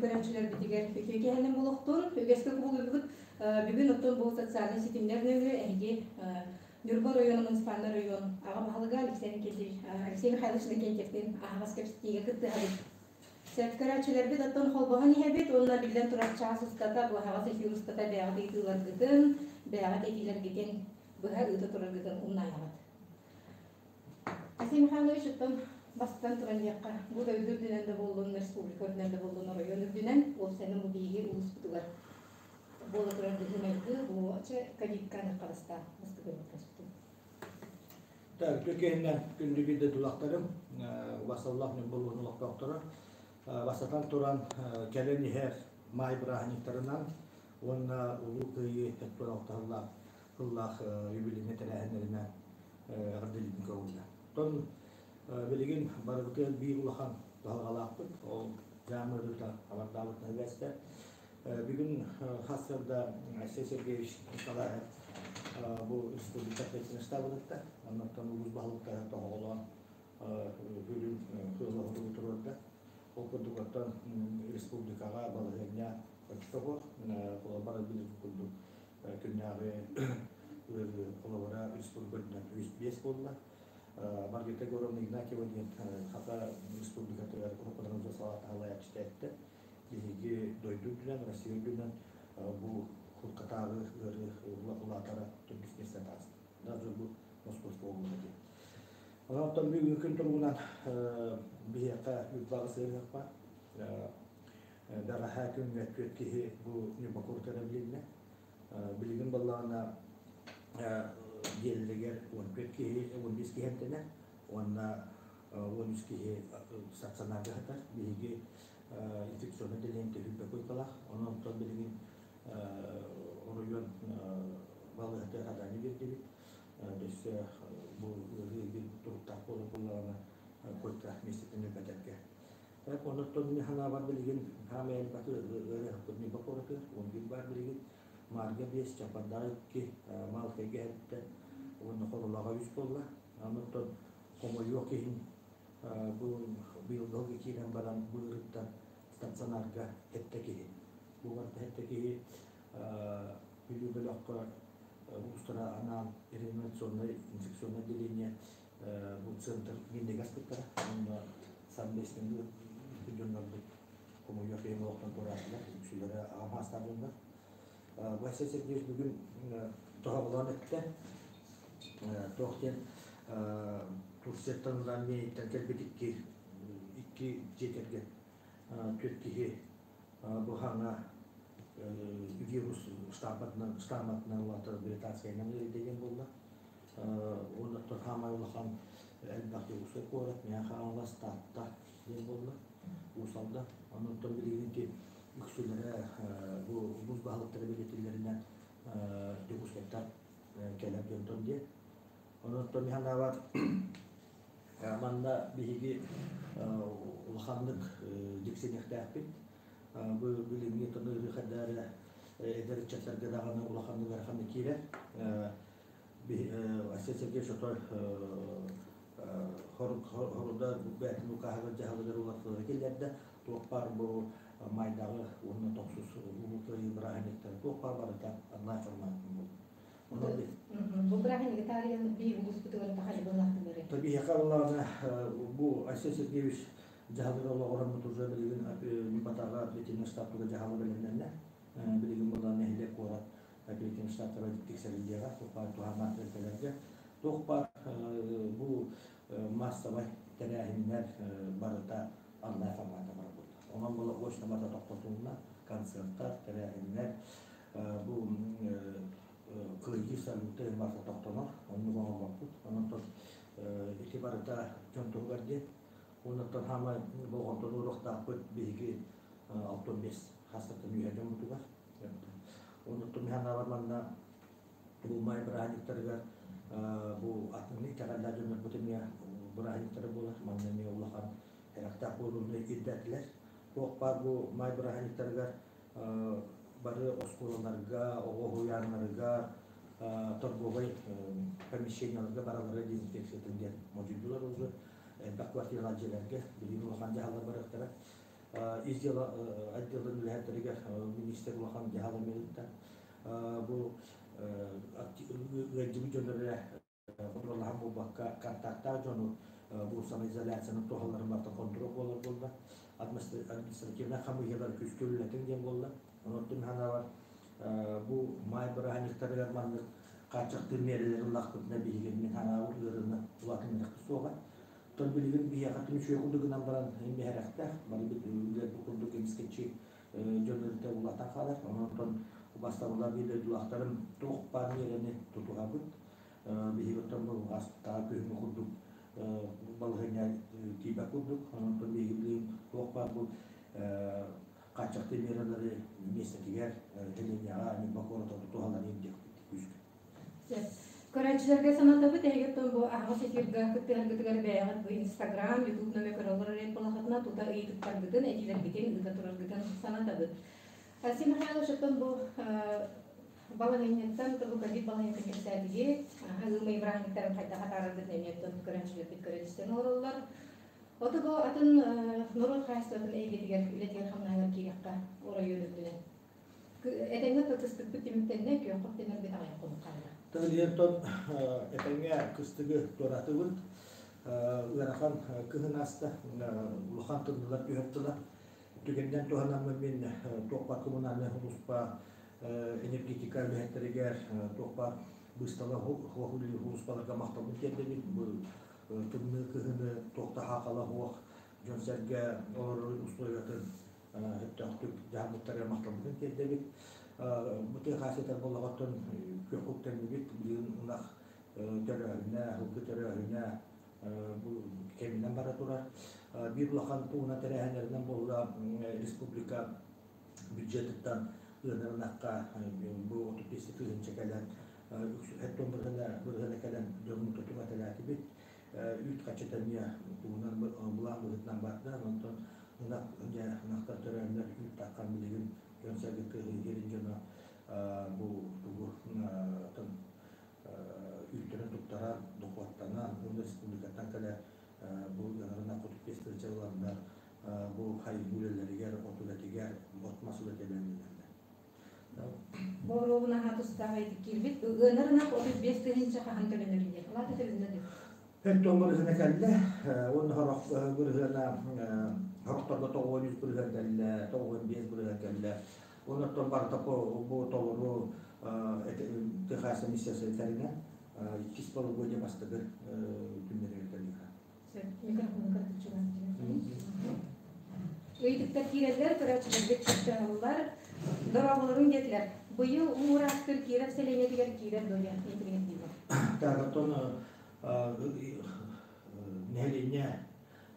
Көрөөччүлэрбитигэр үтүө киэһэнэн буолуохтун. Үгэскэ кубулуйбут бүгүн оттон бу социальнай ситимнэр нөҥүө эһиги Ньурба оройуона муниципальнай оройуон аҕа баһылыга Алексей Никитич, Алексей Михайлович Иннокентьевтыын аһаҕас кэпсэтиигэ кыттыһабыт. Сөп көрөөччүлэрбит оттон холбоһон иһэбит уонна биллэн турар чаас устата, бу аһаҕас эфир устата бэйэҕит ыйытыыларгытын, бэйэҕит этиилэргитин быһа ыыта тураргытын умнаайаҕыт. Алексей Михайлович, оттон бастатан туран диэххэ, бу дойду үрдүнэн да буоллун, республика үрдүнэн да буоллун, оройуон үрдүнэн, уопсайынан бу биһиги улууспутугар буола турар быһыы-майгы бу чэ ковидка анаххаласта бастакы көспүтүм. Так, Түркиэннэн күндү биир дойдулаахтарым, убастабыллаах Ньурба улууһун олохтоохторо, бастатан туран кэлэн иһэр маай бырааһынньыктарынан уонна Улуу Кыайыы 76 сыллаах юбилейнай тэрээһиннэринэн эҕэрдэлиибин көҕүллэ. Оттон билигин барыбытыгар биир улахан кыһалҕалаахпыт, ол дьаам ыарыыта хабардаабытынан сибээстээн. Бүгүн хас сылда Алексей Сергеевич Николаев бу республика ответственный штабыттан, оннуттан улуус баһылыктара тоһоҕолоон үрүн кыыллаһы туруорда. Ол курдук оттон республикаҕа балаһыанньа оччотоҕу холобура билэр курдук күннээҕи ыарыы холобура республика үрдүнэн 105 буолла. Маргарита Егоровна Игнатьева диэн Хата республикатыгар уруккудан салаата салайааччыта эттэ. Биһиги дойду үрдүнэн, Россия үрдүнэн бу куркатааҕы ыарыы улаатара төрдүс миэстэ тааста. Даже бу Московского буолла диэн. Онон бүгүҥҥү күн туругунан биһиэхэ үп-баҕыс ыарыһах баар. Бэҕэһээ күҥҥэ түөрт киһи бу Ньурба куоратыгар билиннэ. Билигин буоллаҕына дьиэлэригэр 14 киһи, 15 киһи эмтэнэр уонна 13 киһи стационарга сытар. Биһиги инфекционнай отделение төһүүрбэ куйкалаах. Онон оттон билигин оройуон балыыһатыгар задание биэрдибит. Өссө бу ыарыы биир туруктаах буолар буоллаҕына койка миэстэтин элбэтэргэ. Так, оннуттан мин санаабар билигин хаамай элбэх ыарыһахпыт Ньурба куоратыгар 11 баар билигин. Маарга 5, Чаппардаҕа 2, Маалыкайга эһэттэ уонна Хорулаҕа 3 буолла. Оннуттан хомойуох иһин бу быйылгы киирэн баран бу ыарыыттан стационарга сэттэ киһи. Бу барыта сэттэ киһи Бүлүү бөлөххө улуустара анаан реанимационнай инфекционнай отделение бу центр минньигэс кыттара. Онно совместный дьоннорбут хомойуох иһин олохтон туораатылар. Үксүлэрэ аҕам саастаах дьоннор. Вася Сергеевич бүгүн тоһоҕолоон эттэ. Туох диэн Турцияттан ылан миэниттэн кэлбит икки икки дьиэ кэргэн түөрт киһи бу хаҥа вирус штампатынан штамматынан улаатар британскайынан ыарыйда диэн буолла. Уонна хаамай улахан элбэх Дьокуускай куорат, Мэҥэ Хаҥалас, Таатта диэн буолла. Уус Алдан. Онон билигин ити үксүлэрэ бу улуус баһылыктара бэлиэтииллэринэн Дьокуускайтан кэлэр дьонтон диэн. Онон мин санаабар манна биһиги улаханнык дьиксиниэхтээхпит. Бу билиҥҥи тыныырыы хайда эрэ эдэр ыччаттарга даҕаны улаханнык ыараханнык киирэр. Айсен Сергеевич отой хоруда бэйэтин укааһыгар дьаһалыгар уларытылары киллэрдэ. Туох баар бу майдаҕы уонна тохсус улуу кыайыы бырааһынньыктара туох баар барыта онлайн форматын буолла. Бу бырааһынньыгы таарыйан биир улууспутугар баха былаахтылары. Биһиэхэ буоллаҕына бу Айсен Сергеевич дьаһалыгар олоҕураммыт уже билигин Ньурбатааҕы оперативнай штабтыга дьаһалы бэлэмнэннэ. Билигин буоллаҕына нэһилиэк куорат оперативнай штабтара тиксэриллиэҕэ, туох баар туһааннаах тэрилтэлэргэ. Туох баар бу массовай тэрээһиннэр барыта онлайн формата барар буолла. Онон була очно барыта тохтотулунна, концерттар, тэрээһиннэр, бу кыайыы салюта барыта тохтонор, оннук оҥорбоппут. Онон ити барыта дьон туһугар диэн. Оннуттан хаамай болҕомтону уруохтаахпыт биһиги 65 хастартан үһэ дьоммутугар. Оннуттан санаабар манна бу маай бырааһынньыктарыгар бу атын итэҕэллээх дьоннорбут эмиэ бырааһынньыктара буолар. Манна эмиэ улахан сэрэхтээх буолууну ирдээтилэр. Туох баар бу маай бырааһынньыктарыгар бары оскуолаларга, оҕо уһуйааннарыгар, торговай помещениеларга бараллара дезинфекциятын диэн модьуйдулар уже. Элбэх квартиралаах дьиэлэргэ билигин улахан дьаһаллар барыахтара. Ис дьыала отделын үлэһиттэригэр министр улахан дьаһал эмиэ ыытта. Бу ыалдьыбыт дьоннор эрэ хонтуруоллаһан буолбакка, контактаах дьону бу самоизоляцияны туһалларын барыта хонтуруол буолар буолла. Административнай хамыыһыйалар күүскэ үлэлэтиҥ диэн буолла. Онон санаабар бу маай бырааһынньыктарыгар маннык хааччахтыыр миэрэлэри ыллахпытына биһиги мин санаабар ыарыыны улаатыннарыахпыт суоҕа. Оттон билигин биһиэхэ түмүчүө курдук гынан баран иммэһэрэхтээх, бары үлэлэрбит курдук эмискэччи дьон өрүтэ улаатан хаалар. Онон убастабыллар биир дойдулаахтарым туох баар миэрэни тутуһабыт. Биһиги оттон бу астаах күһүҥҥү курдук балаһыанньа тиийбэт курдук. Онон биһиги билигин туох баар бу хааччахтыы миэрэлэри миэстэтигэр нэһилиэнньэҕэ Ньурба куората тутуһаллар диэхпит күүскэ. Көрөөччүлэргэ санатабыт, эһиги бу аһаҕас эфирга кыттыһаргытыгар бэйэҕит бу Инстаграм, Ютуб нөҥүө көрө олорор буоллаххытына тута ыйытыктаргытын, этиилэргитин ыыта тураргытын санатабыт. Алексей Михайлович, оттон бу балаһыанньаттан, бу ковид балаһыанньатын кэпсээтигит, ыамай бырааһынньыктарын хайдах атаараргытын эмиэ оттон көрөөччүлэрбит көрөн истэн олороллор. Ото бу атын норуот хаһаайыстыбатын эйгэтигэр үлэтигэр-хамнаһыгар киириэххэ оройуон үрдүнэн. Этэҥҥэ кыстыкпыт түмүктэннэ, күөххэ үктэнэрбит аҕыйах хонук хаалла. Тыһыйыттан этэҥҥэ кыстыгы туоратыбыт. Ыарахан кыһын ааста, улахан тымныылар түһэр тыла. Түгэнинэн туһанаммын мин туох баар коммунальнай сулууспа энергетика үлэһиттэригэр туох баар быыстала суох үлэлиир сулууспаларга махталбын тиэрдэбин. Бу тымныы кыһыны туох да хаахала суох дьон-сэргэ олорор условиятын сөптөөхтүк дьаһаммыттарыгар махталбытын тиэрдэбит. Бу тыа хаасыатар буоллаҕыттан күөх үктэннибит, билигин ынах төрөөһүнэ, сылгы төрөөһүнэ бу кэминэн бара турар. Биир улахан туһунан тэрээһиннэринэн буолла республика бюджетыттан ыанар ынахха бу 35 тыһыынча кэлэн хэттон бырыһыана кэлэн дьоҥҥун тутуҥ этэлээтибит. Үүт хаччыта эмиэ туһунан былаан быһыытынан барда. Онтон ынах дьэ ынахтар төрөөннөр үүт таххан билигин дьон-сэргэ тыаһын дьоно бу тугу үүттэрин туттаран, дохуоттанан уонна республикаттан кэлэр бу ыанарынан хоту пестырча ыланнар бу хайыы үлэлэригэр, от үлэтигэр, от-мас үлэтэ бэлэмнэнэллэр. Боруобунаһа тустаах ыйытык киирбит. Ыанар ынах 35 тыһыынча хаһан төлөнөр диэн. Алаата төлөннө диэн. Пентон бырыһына кэллэ. Уонна сорох бырыһыана сорохторго 93 бырыһыан кэллэ, 95 бырыһыан кэллэ. Оннортон барыта бу толору ТХС миссиясы тэринэн иккис полугодие бастакы күннэригэр кэлиэхэ. Микрофону кырдыччылаах. Ыйытыктар киирэллэр, көрөөччүлэрбит чыпчааллар. Дорооболоруҥ диэтилэр. Быйыл уураахтыр Киров сэлиэнньэтигэр киирэр дуо диэн интириэһиргииллэр. Так, оттон нэһилиэнньэ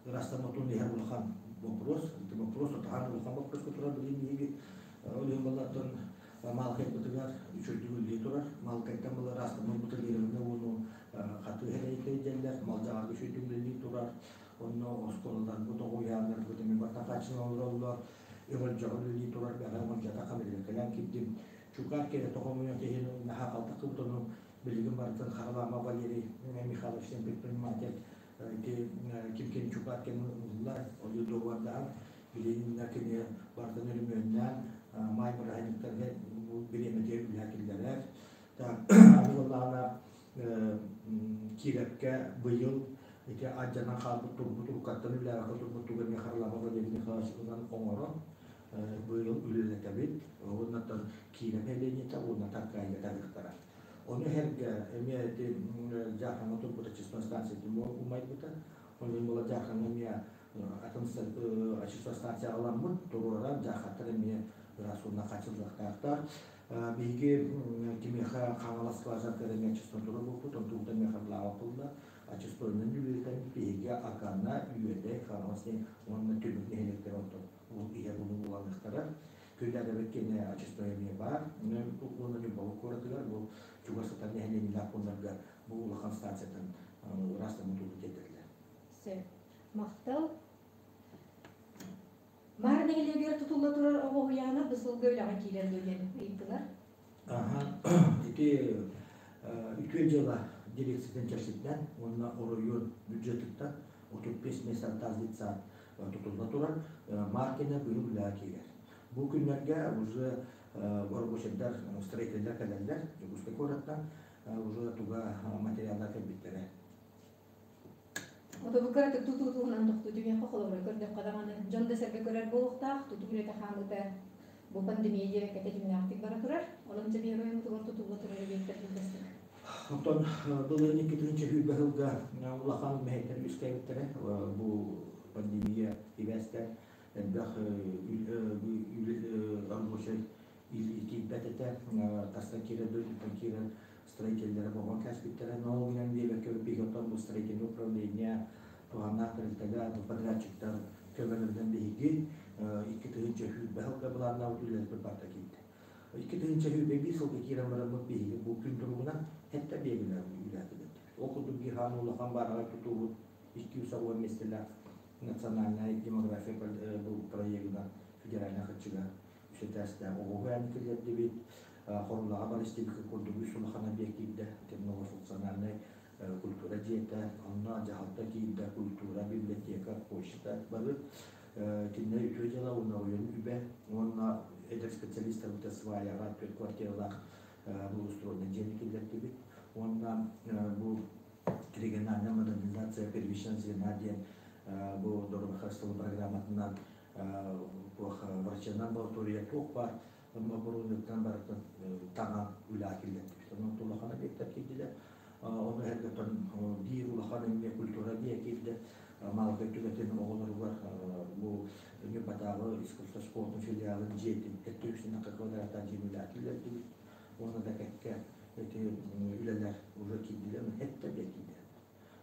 ырастаммытын иһэр улахан вопрос. Это вопрос, отахан улахан вопрос турар билин биһиги. Ол иһин баллартан Маалыкайбытыгар үчүгдүк үлэлии турар. Маалыкайтан была ырастаммыт лираны уону хатыы хэрэйтэй диэллэр. Малдьаҕарга үчүгдүк үлэлии турар. Онно оскуолаларбыт, оҕуйааннарбыт эмиэ барытын хааччынан олороллор. Өҥөлдьөҕө үлэлии турар бэҕэ уончата хамырыакалаан киирдим. Чукаар кэлэ тохомуйан киһини наһаа халтах кыбытыну билигин барытын Харалаама Валерий Михайлович предприниматель ким ким Чукаар кини ылла, ол договордаан билигин кини барытын өрөмүөннээн маай бырааһынньыктарга бириэмэтигэр үлэһэ киллэрэр. Так, аны буоллаҕына Киирэпкэ быйыл ити алдьанан хаалбыт турбут уруккаттан үлээбэккэ турбут тугу эмиэ Харалаама Валерий Михайлович ылан оҥорон быйыл үлэлэтэбит. Уоннаттан Киирэ нэһилиэнньэтэ уонна Таркаайга таһыахтара. Ону сэргэ эмиэ ити Дьаархаҥҥа турбут очистной станциятын умайбыта. Онон була Дьаархаҥҥа эмиэ атын очистной станция аҕаламмыт, туруоран Дьаархаттар эмиэ ыраас уонна хааччыллыахтаахтар. Биһиги кимиэхэ Хаҥалас скважинатыгар эмиэ очистной турар буолбут, онтубутун эмиэ харлаабат буолла. Очистойунан үлэлэтэн биһиги Акана, Үөдэй, Хаҥалас диэн уонна Түмүк нэһилиэктэрэ онтон иһэр ууну буланыахтара. Күннээдэбит киэнэ очистой эмиэ баар. Уонна Ньурбабыт куоратыгар бу чугас сытар нэһилиэнньэлээх пууннарга бу улахан станциятын ыраастаммыт ууну тиэрдэллэр. Сөп. Махтал. Маар нэһилиэгэр тутулла турар оҕо уһуйаана бу сылга үлэҕэ киирэр дуо диэн ыйыттылар. Аха, ити үтүө дьыала дирекциятын чэрчитинэн уонна оройуон бюджетыттан 35 мест детсад. тутулла турар. Маркина быйыл үлэҕэ киирэр. Бу күннэргэ уже рабочайдар, строительдэр кэлэллэр Дьокуускай куораттан, уже туга материаллар кэлбиттэрэ. Ото бу кыратык тутуу туһунан тохтуу түһүөххэ, холобура көрдөххө даҕаны дьон да сэргэ көрөр буолуохтаах, тутуу үлэтэ хаамыыта бу пандемия диэбэккэ тэтимнээхтик бара турар. Онон дьэ биир оройуоммутугар тутулла турар объектар билбэстик. Оттон былырыын 2020 сылга улахан мэһэйдэр үөскээбиттэрэ. Бу пандемия сибээстэн элбэх рабочай киирбэт этэ. Тастан киирэр, дойдуттан киирэр строителлэрэ бобон кээспиттэрэ. Но ол гынан диэбэккэ биһиги оттон бу строительное управление туһааннаах тэрилтэгэ подрядчиктар көмөлөрүнэн биһиги 2020 сылга былааннаабыт үлэлэрбит барыта киирдэ. 2021 сылга киирэн бараммыт биһиги бу күн туругунан сэттэ объегынан үлэлээтибит. Ол курдук биир хаан улахан баараҕай тутуубут 210 миэстэлээх национальная демография проегынан федеральнай харчыга үс этээстээх оҕо уһуйааны киллэрдибит. Хорулаҕа Балистибика курдук үс улахан объект киирдэ. Многофункциональнай культура дьиэтэ, онно дьаһалта киирдэ, культура, библиотека, почта бары. Кинилэр үтүө дьыала уонна оройуон үбэ уонна эдэр специалистарбыт сваяҕа түөрт квартиралаах благоустроенный дьиэни киллэрдибит. Уонна бу региональная модернизация первичного звена диэн бу доруобуйа харыстабыл программатынан врачевнай амбулатория туох баар оборудованиеттан барытын таҥан үлэҕэ киллэрдибит. Онон улахан объектар киирдилэр. Ону эргэтэн биир улахан эмиэ культура дьиэ киирдэ. Маалыкай түгэтин оҕолоругар бу Ньурбатааҕы искусство школатын филиалын дьиэтин 700 квадраттаах дьиэни үлэҕэ киллэрдибит. Уонна да кэккэ ити үлэлэр уже киирдилэр, хэттэ да киирдилэр.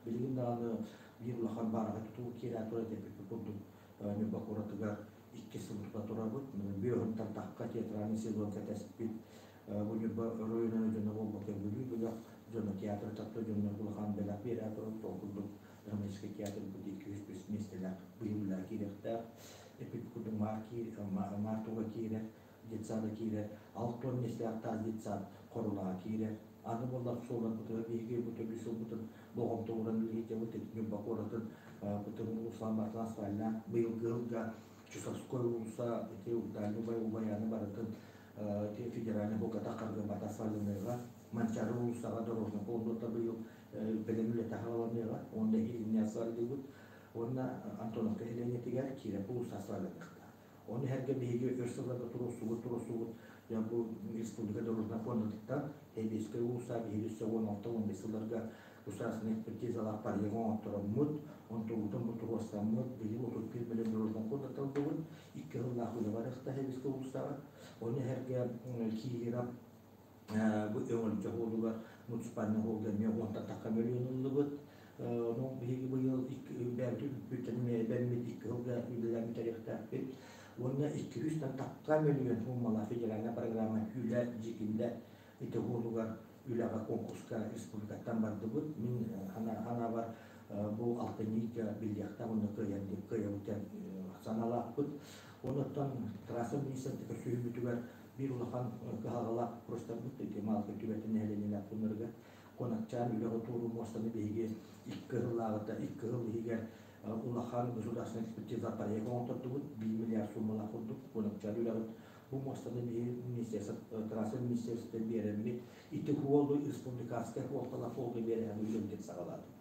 Билигин даҕаны биир улахан баараҕай тутуу киирэ турар диэбиппит курдук Ньурба куоратыгар икки сыл тута турабыт. Бүөһүнтэн тахха театральный сезон кэтэспит. Бу Ньурба оройуонун дьоно буолбакка Бүлүү бөлөх дьоно театр тапта дьоннор улахан бэлэх биэрэ турар. Ол курдук драматическай театр бу 205 миэстэлээх быйыл үлэҕэ киириэхтээх. Эппит курдук маар туга киирэр, детсада киирэр, 60 миэстэлээх таас детсад Хорулаҕа киирэр. Аны буоллар суолларбытыгар биһиги бу төбү сылбытын болҕомто ууран үлэлиэхтээбит Ньурба куоратын бытын уулуссаларын барытын асфальнаан быйылгы сылга Чусовской уулусса ити Дальний Убайааны барытын ити федеральный Богата Харгыбата асфальныыга Манчаары уулуссаҕа дорожный полнота быйыл бэлэм үлэтэ хааланыаҕа уонна илинни асфальдыыбыт уонна Антоновка нэһилиэнньэтигэр Киирэп уулусса асфальданыахтаах. Ону иһэргэ биһиги өр сылларга туруорсубут бу республика дорожнай фондатыттан Сэбиэскэй уулусса биһиги өссө 16-15 сылларга государственнай экспертизалаах проект оҥоттороммут, онтубутун бу туруорсаммыт, быйыл 31 миллион дорожнай фондата ыллыбыт, 2 сыллаах үлэ барыахта Сэбиэскэй уулуссаҕа. Ону иһэргэ Киирап бу Өҥөлдьө уолугар муниципальнай уолга эмиэ уонтан тахха миллион ыллыбыт. Ону биһиги быйыл бэйэбит үппүттэн эмиэ эбэммит 2 сылга үлэлээн бүтэриэхтээхпит. Уонна 200 тахха миллион сууммалаах федеральнай программа Үлэ Дьикиндэ ити уолугар үлэҕэ конкурска республикаттан бардыбыт. Мин ханаабар бу алтынньыга биллиэхтээх уонна кыайан кыайабыт санаалаахпыт. Онуттан трасса министртика сүһүбүтүгэр биир улахан кыһалҕалаах вопростарбыт ити Маалыкай түбэтин нэһилиэнньэлээх пууннарыгар Куонакчаан үлэҕэ туоруу муостаны биһиги 2 сыллааҕыта 2 сыл иһигэр улахан государственная экспертиза проект оҥоттордубут 1 миллиард суумалаах курдук Куонакчаан үлэҕит бу муостаны биһиги министерство трасса министерствота биэрэммит ити хуолу республиканскай хуолталаах хуолга биэрэн үлэбитин саҕалаатыбыт.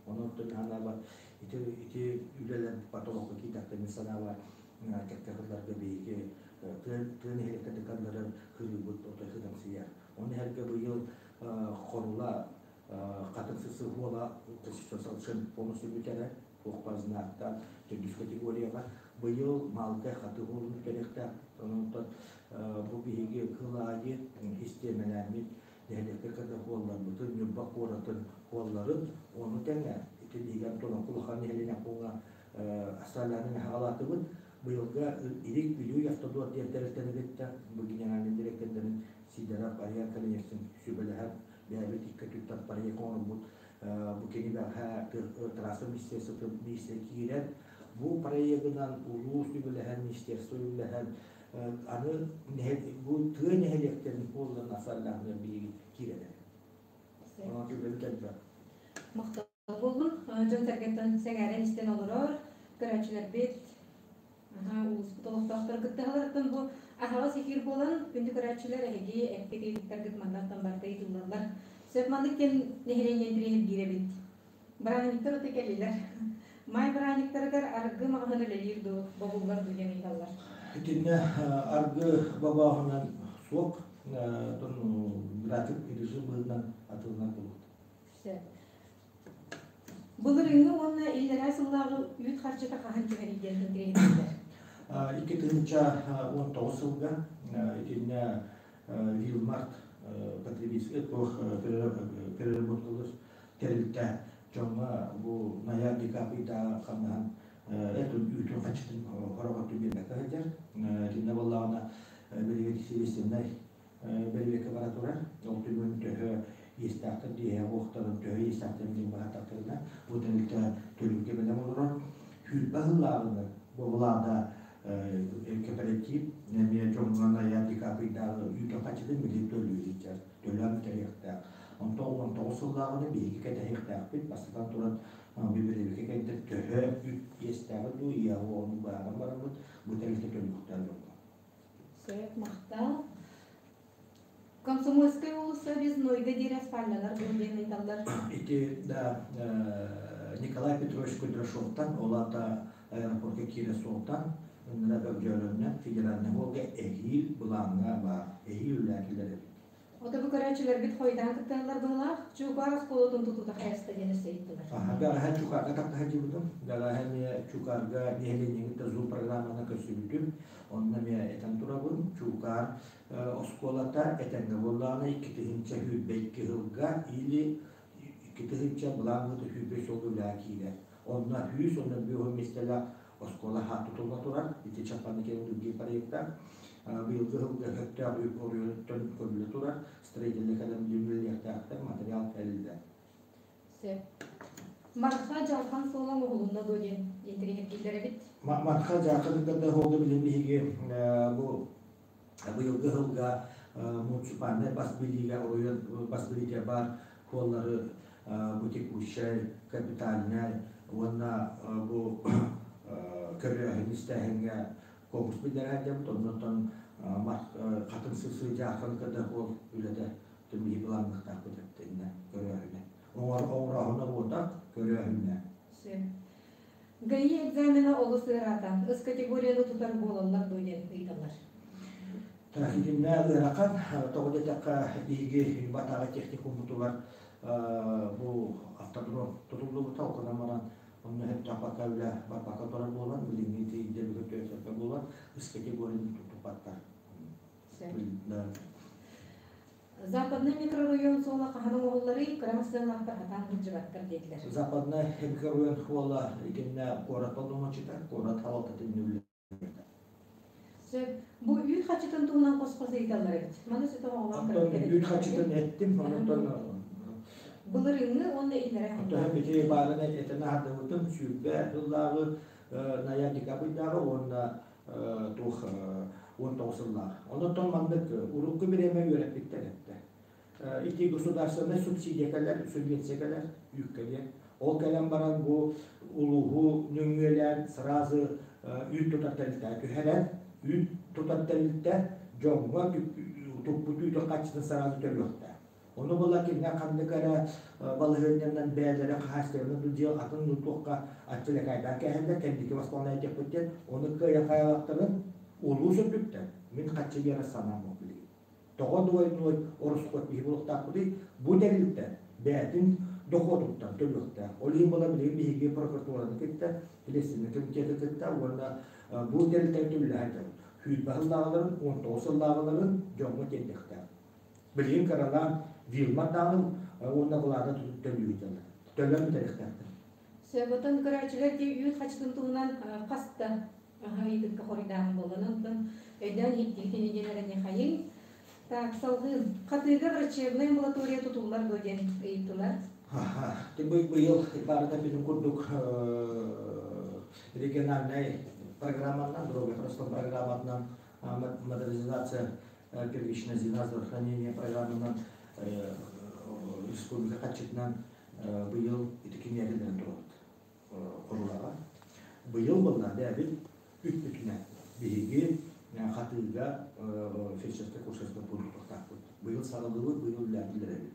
Онон санаабар ити ити үлэлэр потолокко киирдэхтэринэ мин санаабар кэккэ сылларга биһиги тыа нэһилиэктэр деканнарын кырыыбыт отой сыдамсыйар. Оны иһэргэ быйыл Хорула хатын сысы хуола салшын полностью бүтэрэ туох баар знактаах төрдүс категорияҕа быйыл Маалыкай хаты хуолун бүтэриэхтээх. Онон бу биһиги кыл аайы систиэмэлээммит нэһилиэктэр кытта хуолларбытын, Ньурба куоратын хуолларын, ону тэҥэ ити биһиги Антоновка улахан нэһилиэнньэ пууҥа Асалянын хаҕалаатыбыт. Быйылга Илик Бүлүү автодор диэн тэрилтэни кытта бу генеральный директордарын Сидоров Ариан Калиневтин сүбэлэһэн бэйэбит икки өттүттэн проект оҥорбут. Бу кини бэҕэһээ трасса министерствотын министр киирэн бу проегынан улуус үбүлэһэн, министерство үбүлэһэн аны бу тыа нэһилиэктэрин хуолларын асаллааһыныгар биһиги киирэлэр. Онон үлэбит элбэх. Махтал буоллун. Дьон сэргэттэн сэҥээрэн истэн олорор. Көрөөччүлэрбит, улууспут олохтоохторо кыттыһаларыттан бу аһаҕас эфир буолан, күндү көрөөччүлэр, эһиги эппит ыйытыктаргыт маннаттан барыта ыйытыллаллар. Сөп маннык диэн нэһилиэнньэ интэриэһиргиир эбит. Бырааһынньыктар ото кэллилэр. Маай бырааһынньыктарыгар аргы маҕаһыын үлэлиир дуу, бобуллар дуу диэн ыйыталлар. Итиннэ аргы бобооһунан суох, график режим быһыытынан атыллар буолуохтаах. Сөп. Былырыыҥҥы уонна иллэрээ сыллааҕы үүт харчыта хаһан түһэрий диэн интэриэһиргииллэр. 2019 сылга итиннэ Вилмарт потребительскай туох переработкалыыр тэрилтэ дьоҥҥо бу ноябрь декабрьдааҕы хамнаһын этин үүтүн хаччытын хороҕоттуу биэрбэккэ сылдьар. Итиннэ буоллаҕына билигин следственнай бэрэбиэркэ бара турар. Ол түмүгүн төһө иэстээхтэр диэһэ уохтарын төһө иэстээхтэр диэн баһаатахтарына, бу тэрилтэ төлүүргэ бэлэм олорор. Сүүрбэ сыллааҕыны бу былаана кэпэрэтиип эмиэ дьоҥҥо ноябрь декабрьдааҕы үүтүн хаччытын билигин төлүү сылдьар, төлөөн бүтэриэхтээх. Онтон 19 сыллааҕыны биһиги кэтэһиэхтээхпит. Бастатан туран, бэрэбиэркэ кэнниттэн төһө үп иэстээҕи дуу, иэҕи ону быһааран бараммыт, бу тэрилтэ төлүөхтээх дьоҥҥо. Сөп, махтал. Комсомольскай уулусса Безнойга диэри асфальтанар дуо диэн ыйыталлар. Ити да Николай Петрович Кудряшовтан, ол аата аэропорка киирэ суолтан, ынныра Бөгдьөөрөннөн федеральный Волга эһиил былааҥҥа баар, эһиил үлээтилэр эбит. Ото бу көрөөччүлэрбит хойутаан кыттыһаллар быһыылаах. Чуукаар оскуолатын тутуута хайаста диэн өссө ыйыттылар. Бэҕэһээ Чукаарга таптаһа дьыбытым. Бэҕэһээ эмиэ Чукаарга нэһилиэнньэни кытта Zoom программанан көрсүбүтүм. Онно эмиэ этэн турабын, Чуукаар оскуолата этэҥҥэ буоллаҕына 2022 сылга или 2000 былаан быһыыта 25 сылга үлэҕэ киирэр. Онно 115 миэстэлээх оскуола хаат тутулла турар. Ити Чаппаны кэлин проекта. Быйылгы сылга сөптөөх үп оройуоттан көрүллэ турар. Строительнай кэлэн үлэлиэхтээхтэр, материал кэллэ. Сөп. Марха дьалхан суола оҥоһулунна дуо диэн интэриэһиргииллэр эбит. Марха дьалхан да хоолу билин биһиги бу быйылгы сылга муниципальнай бас билиигэ оройуон бас билиитэ баар суоллары бу текущай, капитальнай уонна бу көрөөһүн истээһиҥҥэ конкурс биллэрэр диэбит. Оннуттан хатын сысы дьаахханы кытта ол үлэтэ түмүгү былаанныахтаахпыт эттиннэ көрөөһүнэ. Оҥорооһуна буота көрөөһүнэ. Сөп. ГАИ экзамена олус ыараата. Ыс категорияны тутар буолаллар дуо диэн ыйыталлар. Итиннэ ыарахан, тоҕо диэтэххэ, биһиги Батаҕа техникуммутугар бу автодром тутуллубута, ол гынан баран онно сөптөөх үлэ барбакка турар буолан, билиҥҥи ити ирдэбилгэ түөсөккө буолан, ыс категорияны туппаттар. Западный микрорайон суола хаһан оҥоһулларый, кыра массыыналаахтар хатаан сылдьыбаттар диэтилэр. Западный микрорайон суола итиннэ куорат боломуочуйата, куорат салалтатын үлэлэтэр. Сөп. Бу үүт хаччытын туһунан хос-хос ыйыталлар эбит. Маны сөтө оҕолоох Оттон үүт хаччытын эттим, онтон Былырыыҥҥы уонна иллэрээ Оттон ити баарын этэн аһардыбытым, 20 сыллааҕы ноябрь декабрьдааҕы уонна туох 19 сыллаах. Онон маннык урукку бириэмэ үөрэппиттэр эттэ. Ити государственнай субсидия кэлэр, субвенция кэлэр, үүккэ диэн. Ол кэлэн баран бу улууһу нөҥүөлээн сразу үүт тутар тэрилтэ түһэрэн, үүт тутар тэрилтэ дьоҥҥо туппут үүтүн хаччытын сразу төлүөхтээх. Ону була кинигэ ханнык эрэ балаһыанньанан бэйэлэрэ хаһаайыстыбаны дьиэ атын туохха аччылакайдаан кээһэллэр, кэнники восполняйдыахпыт диэн, ону кыайа хайалахтарын улуус өттүттэн мин хаччы биэрэр санаам буолбут билигин. Тоҕо двойной ороскуот киһи буолуохтаахпытый? Бу тэрилтэ бэйэтин дохуотуттан төлүөхтээх. Ол иһин була билигин биһиги прокуратураны кытта, Следственный комитеты кытта уонна бу тэрилтэни төллөһөн дьон. 20 сыллааҕыларын, 19 сыллааҕыларын дьоҥҥо тиэрдиэхтээх. Билигин кыралаан Вилмар даҕаны уонна Влада төлүүр дьаллар. Төлөөн бүтэриэхтээхтэр. Сөп, оттон көрөөччүлэр ити үүт хаччытын туһунан хаста ыйытыкка хоруйдааһын буолла. Онтон өйдөөн иһиттигит ини диэн эрэниэхэйиҥ. Так, салҕыы. Хатыыга врачебнай амбулатория тутуллар дуо диэн ыйыттылар. Быйыл барыта бүтүн курдук региональнай программанан, здоровье Ростов программатынан модернизация первичное звена здравоохранения программанан республика хаччытынан быйыл ити киниэрилэрин турабыт хорулаҕа. Быйыл буолла бэйэбит үппүтүнэн биһиги Хатыыга фельдшерскай-акушерскай пуун тутуохтаахпыт. Быйыл саҕалыыбыт, быйыл үлэлээн эрэбит.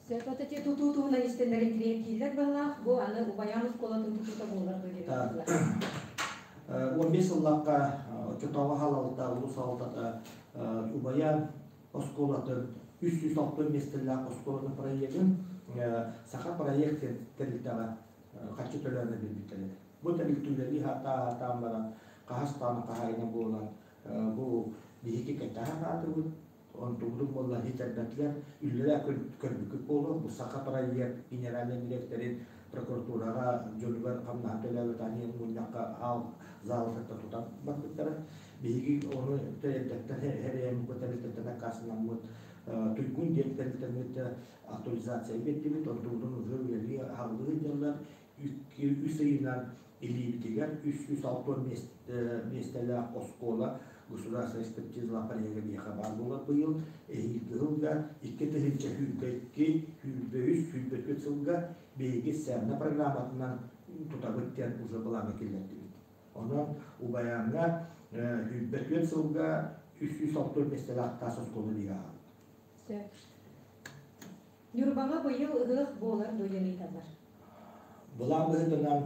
Сөп, ити тутуу туһунан истэннэр интириэһиргииллэр быһыылаах. Бу аны Убайаан оскуолатын тутуута буолар дуо диэн ыйыталлар. 15 сыллаахха оччотооҕу халалта, улуус салалтата Убайаан оскуолатын 360 миэстэлээх оскуолатын проегын Саха проект тэрилтэҕэ харчы төлөөнө биэрбиттэр этэ. Бу тэрилтэ үлэлии сатаан баран, хаһыс даҕаны хаһаайына буолан, бу биһиги кэтэһэ саатыбыт, онтубутун буолла хитэрбэтилэр, үллэрэ көрбүккүт буолуо, бу Саха проект генеральнай дириэктэрин прокуратураҕа дьонугар хамнаһын төлөөбөтөҕүн иһин мунньахха аал заалытыттан тутан барбыттара. Биһиги ону тэрилтэттэн эрэйэммит, бу тэрилтэттэн аккаастанаммыт Туйгун диэн тэрилтэммит актуализация биэрдибит, онтубутун уже үлэлии аһыллыы дьаллар үс ыйынан илиибитигэр 360 миэстэлээх оскуола государственная экспертиза проега биһиэхэ баар буолар быйыл эһиилги сылга 2022 23 24 сылга биһиги СЭМНА программатынан тутабыт диэн уже былааҥҥа киллэрдибит. Онон Убайааҥҥа 24 сылга 360 миэстэлээх таас оскуола биһиги аҕалбыт. Сөп. Ньурбаҕа быйыл ыһыах буолар дуо диэн ыйыталлар. Былаан быһыытынан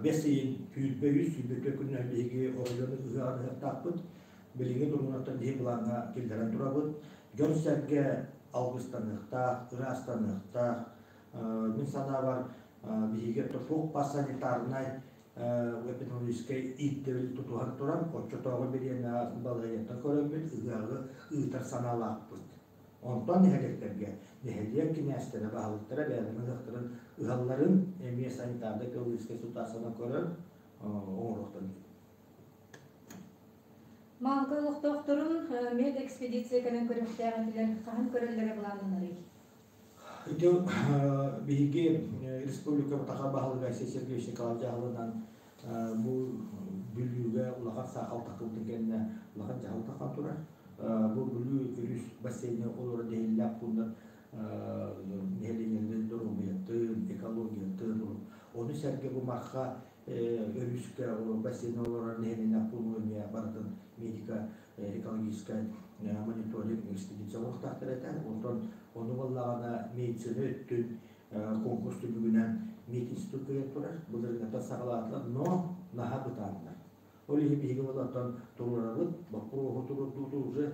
бэс ыйын 23 24 күнүнэн биһиги оройуону ыһыаҕын ыһыахтаахпыт. Билиҥҥи туругунан биһи былааҥҥа киллэрэн турабыт. Дьон-сэргэ алгыстаныахтаах, ыраастаныахтаах. Мин санаабар, биһиги туох баар санитарнай эпидемиологическай ирдэбили тутуһан туран, оччотооҕу бириэмэҕэ балаһыанньаттан көрөммүт ыһыаҕы ыытар санаалаахпыт. Онтон нэһилиэктэргэ нэһилиэк кинээстэрэ, баһылыктара бэйэлэрин ыһыахтарын ыһалларын эмиэ санитарнай экологическай ситуациянан көрөн оҥоруохтарын сөп. Маалыкай олохтоохторун медэкспедиция кэлэн көрүөхтээх этилэр. Хаһан көрөллөрө былааннанарый? Ити биһиги республика Саха баһылыга Айсен Сергеевич Николаев дьаһалынан бу Бүлүүгэ улахан саахал тахсыбытын кэннэ улахан дьаһал тахсан турар. Бу Бүлүү өрүс бассейна олоро дэһиллээх пууннар нэһилиэнньэлэрин доруобуйатын, экологиятын, ону сэргэ бу Марха өрүскэ бассейна олорор нэһилиэнньэлээх пууну эмиэ барытын медико экологическай мониторинг экспедиция оҥоруохтаахтар этэ. Онтон ону буоллаҕына медицина өттүн конкурс түмүгүнэн мединститут кыайан турар. Былырыыҥҥыттан саҕалаатылар, но наһаа бытааннар. Ол иһин биһиги олортон туруорабыт, боппуруоһу туруордууту уже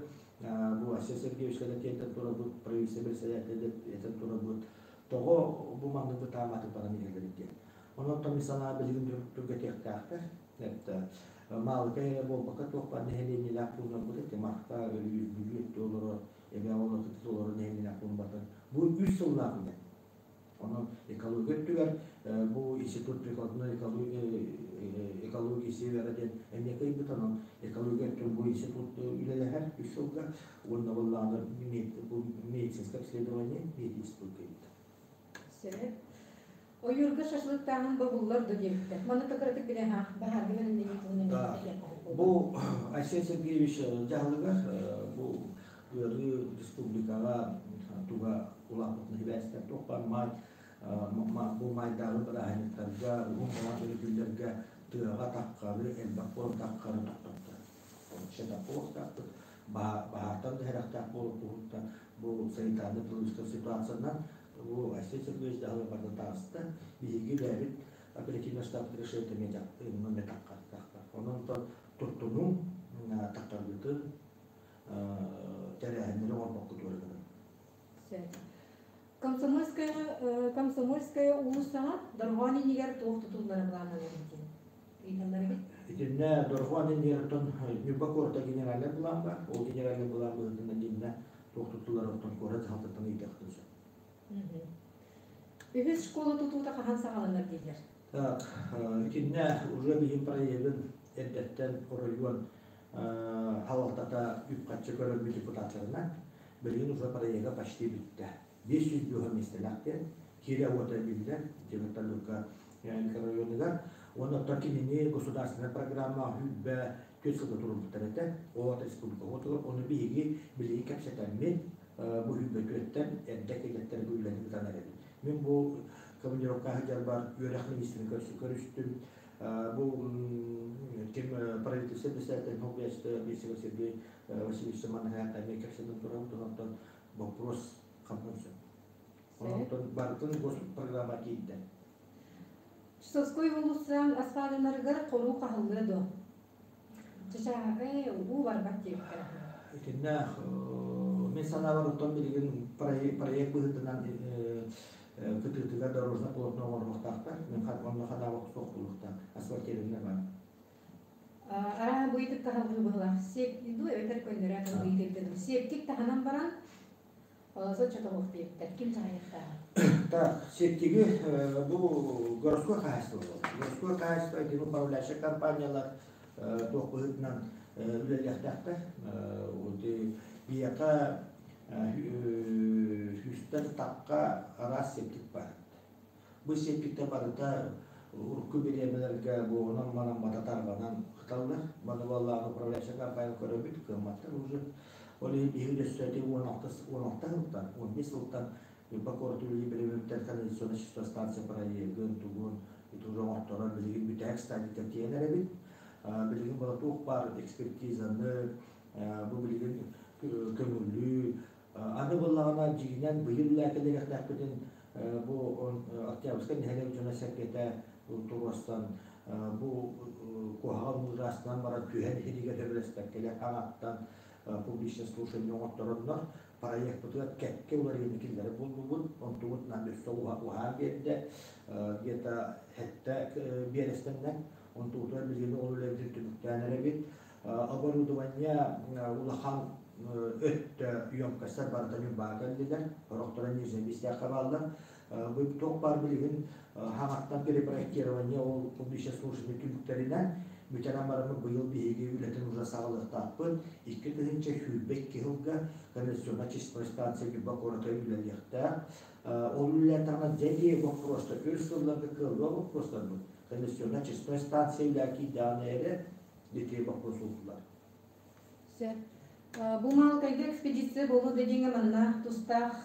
бу Айсен Сергеевичка да тиэрдэн турабыт, правительство председателя этэн турабыт. Тоҕо бу маннык бытаамматык баран иһэллэр диэн. Онон мин санаа билигин түргэтиэхтээхтэр. Это Маалыкай эрэ буолбакка туох баар нэһилиэнньэлээх пууннарбыт ити Марха, Өлүү, Бүлүү өттө олорор, Эбэ олорор, кытыт олорор нэһилиэнньэлээх пуун батын. Бу үс сыллаах үлэ. Онон экология өттүгэр бу институт прикладной экологии севера диэн эмиэ кыайбыт. Онон экология өттүн бу институт үлэлэһэр үс сылга уонна буоллаҕына бу медицинское обследование мединститут кыайбыт. Сөп. Ойуурга шашлыктааһын бобуллар да диэбиттэр. Маны кыратык билэ баһаарга бэлэмнэнии туһунан Бу Айсен Сергеевич дьаһалыгар бу ыарыы республикаҕа туга улааппытын сибээстээн туох баар маай бу маайдааҕы бырааһынньыктарга уһун балаан өрөбүллэргэ тыаҕа таххары элбэх буолан таххары тохтотто. Шатап буолуохтаахпыт. Баһаартан да сэрэхтээх буолуохпутуттан бу санитарнай ситуациянан бу Айсен Сергеевич дьаһалыгар барда таҕыста. Биһиги бэйэбит оперативный штаб решение эмиэ таххар. Онон туттунуу таххарбытын тэрээһиннэри оҥорбокко туора гынан. Комсомольская, Комсомольская уулуссаҕа дорҕоон иннигэр туох тутуллара былааннанар диэн ыйыталлар эбит. Итиннэ дорҕоон иннигэр оттон Ньурба куората генеральнай былаан бар. Ол генеральнай былаан быһыытынан итиннэ туох тутуллара оттон куорат дьаһалтаттан ыйытыахтын сөп. Үһүс школа тутуута хаһан саҕаланар дииллэр? Так, итиннэ уже биһим проегын эрдэттэн оройуон халалтата үп-харчы көрөрбүт депутаттарынан билигин уже проега почти бүттэ. 500 бюро миэстэлээх диэн киирэ уота биллэр вертолетка микрорайонугар. Уонна оттон кинини государственная программа хүлбэ түөрт сылга турулбуттар этэ. Оҕото республика оҕотугар. Ону биһиги билигин кэпсэтэммит бу хүлбэ түөттэн эрдэ кэлэттэр бу үлэни ыытан эрэбит. Мин бу командировка сылдьарбар үөрэх министрин көрүстүм. Бу ким правительство председатель Хоббиаста Бесева Сергей Васильевич Манахаят эмиэ кэпсэтэн турабыт, онтон вопрос хамнан сөп. Онтон барытын госпрограмма киирдэ. Чусовской уулуссан асфалынарыгар хоруу хаһыллыа дуо? Чачааҕы уу барбат диэбиттэр. Итиннэ мен санаабар оттон билигин проект быһыытынан кытыытыгар дорожное полотно оҥоруохтаахтар. Мен онно ханаабах суох буолуохтаах. Асфальтированный бар. Араа быйтык таһалгы быһылах. Сеп ду эбэтэр көннөрө быйтык Септик таһынан баран соччо тоһуох диэбиттэр. Ким саҕайыахтааҕа? Так, септиги бу городское хозяйство буолар. Городское хозяйство диэн управляющая компаниялар туох быһыытынан үлэлиэхтээхтэр. Биһиэхэ сүүстэн тахха араас септик бар. Бу септиктэр барыта урукку бириэмэлэргэ буоҕунан манан бататарбанан кыталлар. Маны буоллаҕына управляющая компания көрөбүт, кыамматтар уже. Ол иһин биһиги өссө 16 сылтан, 15 сылтан Ньурба куорат үлэлии бириэмэбиттэн канализационная станция проегын, тугун, ити уже оҥорторон билигин бүтэһик стадията тиийэн эрэбит. Билигин була туох баар экспертизаны, бу билигин көҥүллүү, аны буоллаҕына дьиҥинэн быйыл үлээкэлэриэхтээхпитин бу Октябрьскай нэһилиэк дьоно-сэргэтэ туруорсан бу куһаҕан муудаастынан баран түһэн иһиригэр сөбүлэспэккэлэр аҥаттан публичное слушание оҥоттороннор проекпытыгар кэккэ уларыйыыны киллэрэ буллубут. Онтубут нам өссө уһаан биэрдэ, где-то сэттэ биэрэстэннэ. Онтубутугар билигин ол үлэбитин түмүктээн эрэбит. Оборудование улахан өттө емкостар барыта Ньурбаҕа кэллилэр, сорохторо Нижней Бестяхха бааллар. Бу туох баар билигин хаҥаттан перепроектирование ол публичное слушание түмүктэринэн бүтэрэн бараммыт быйыл биһиги үлэтин уже саҕалыахтаахпыт. 2022 сылга канализационная очистной станция Ньурба куората үлэлиэхтээх. Ол үлэлээтэҕинэ дьэ боппуруостар өр сылларга кыаллыа боппуруостарбыт. Канализационная очистной станция үлэ киирдэҕинэ эрэ ити боппуруос уурдулар. Сөп. Бу Маалыкайга экспедиция буолуо диэҥҥэ манна тустаах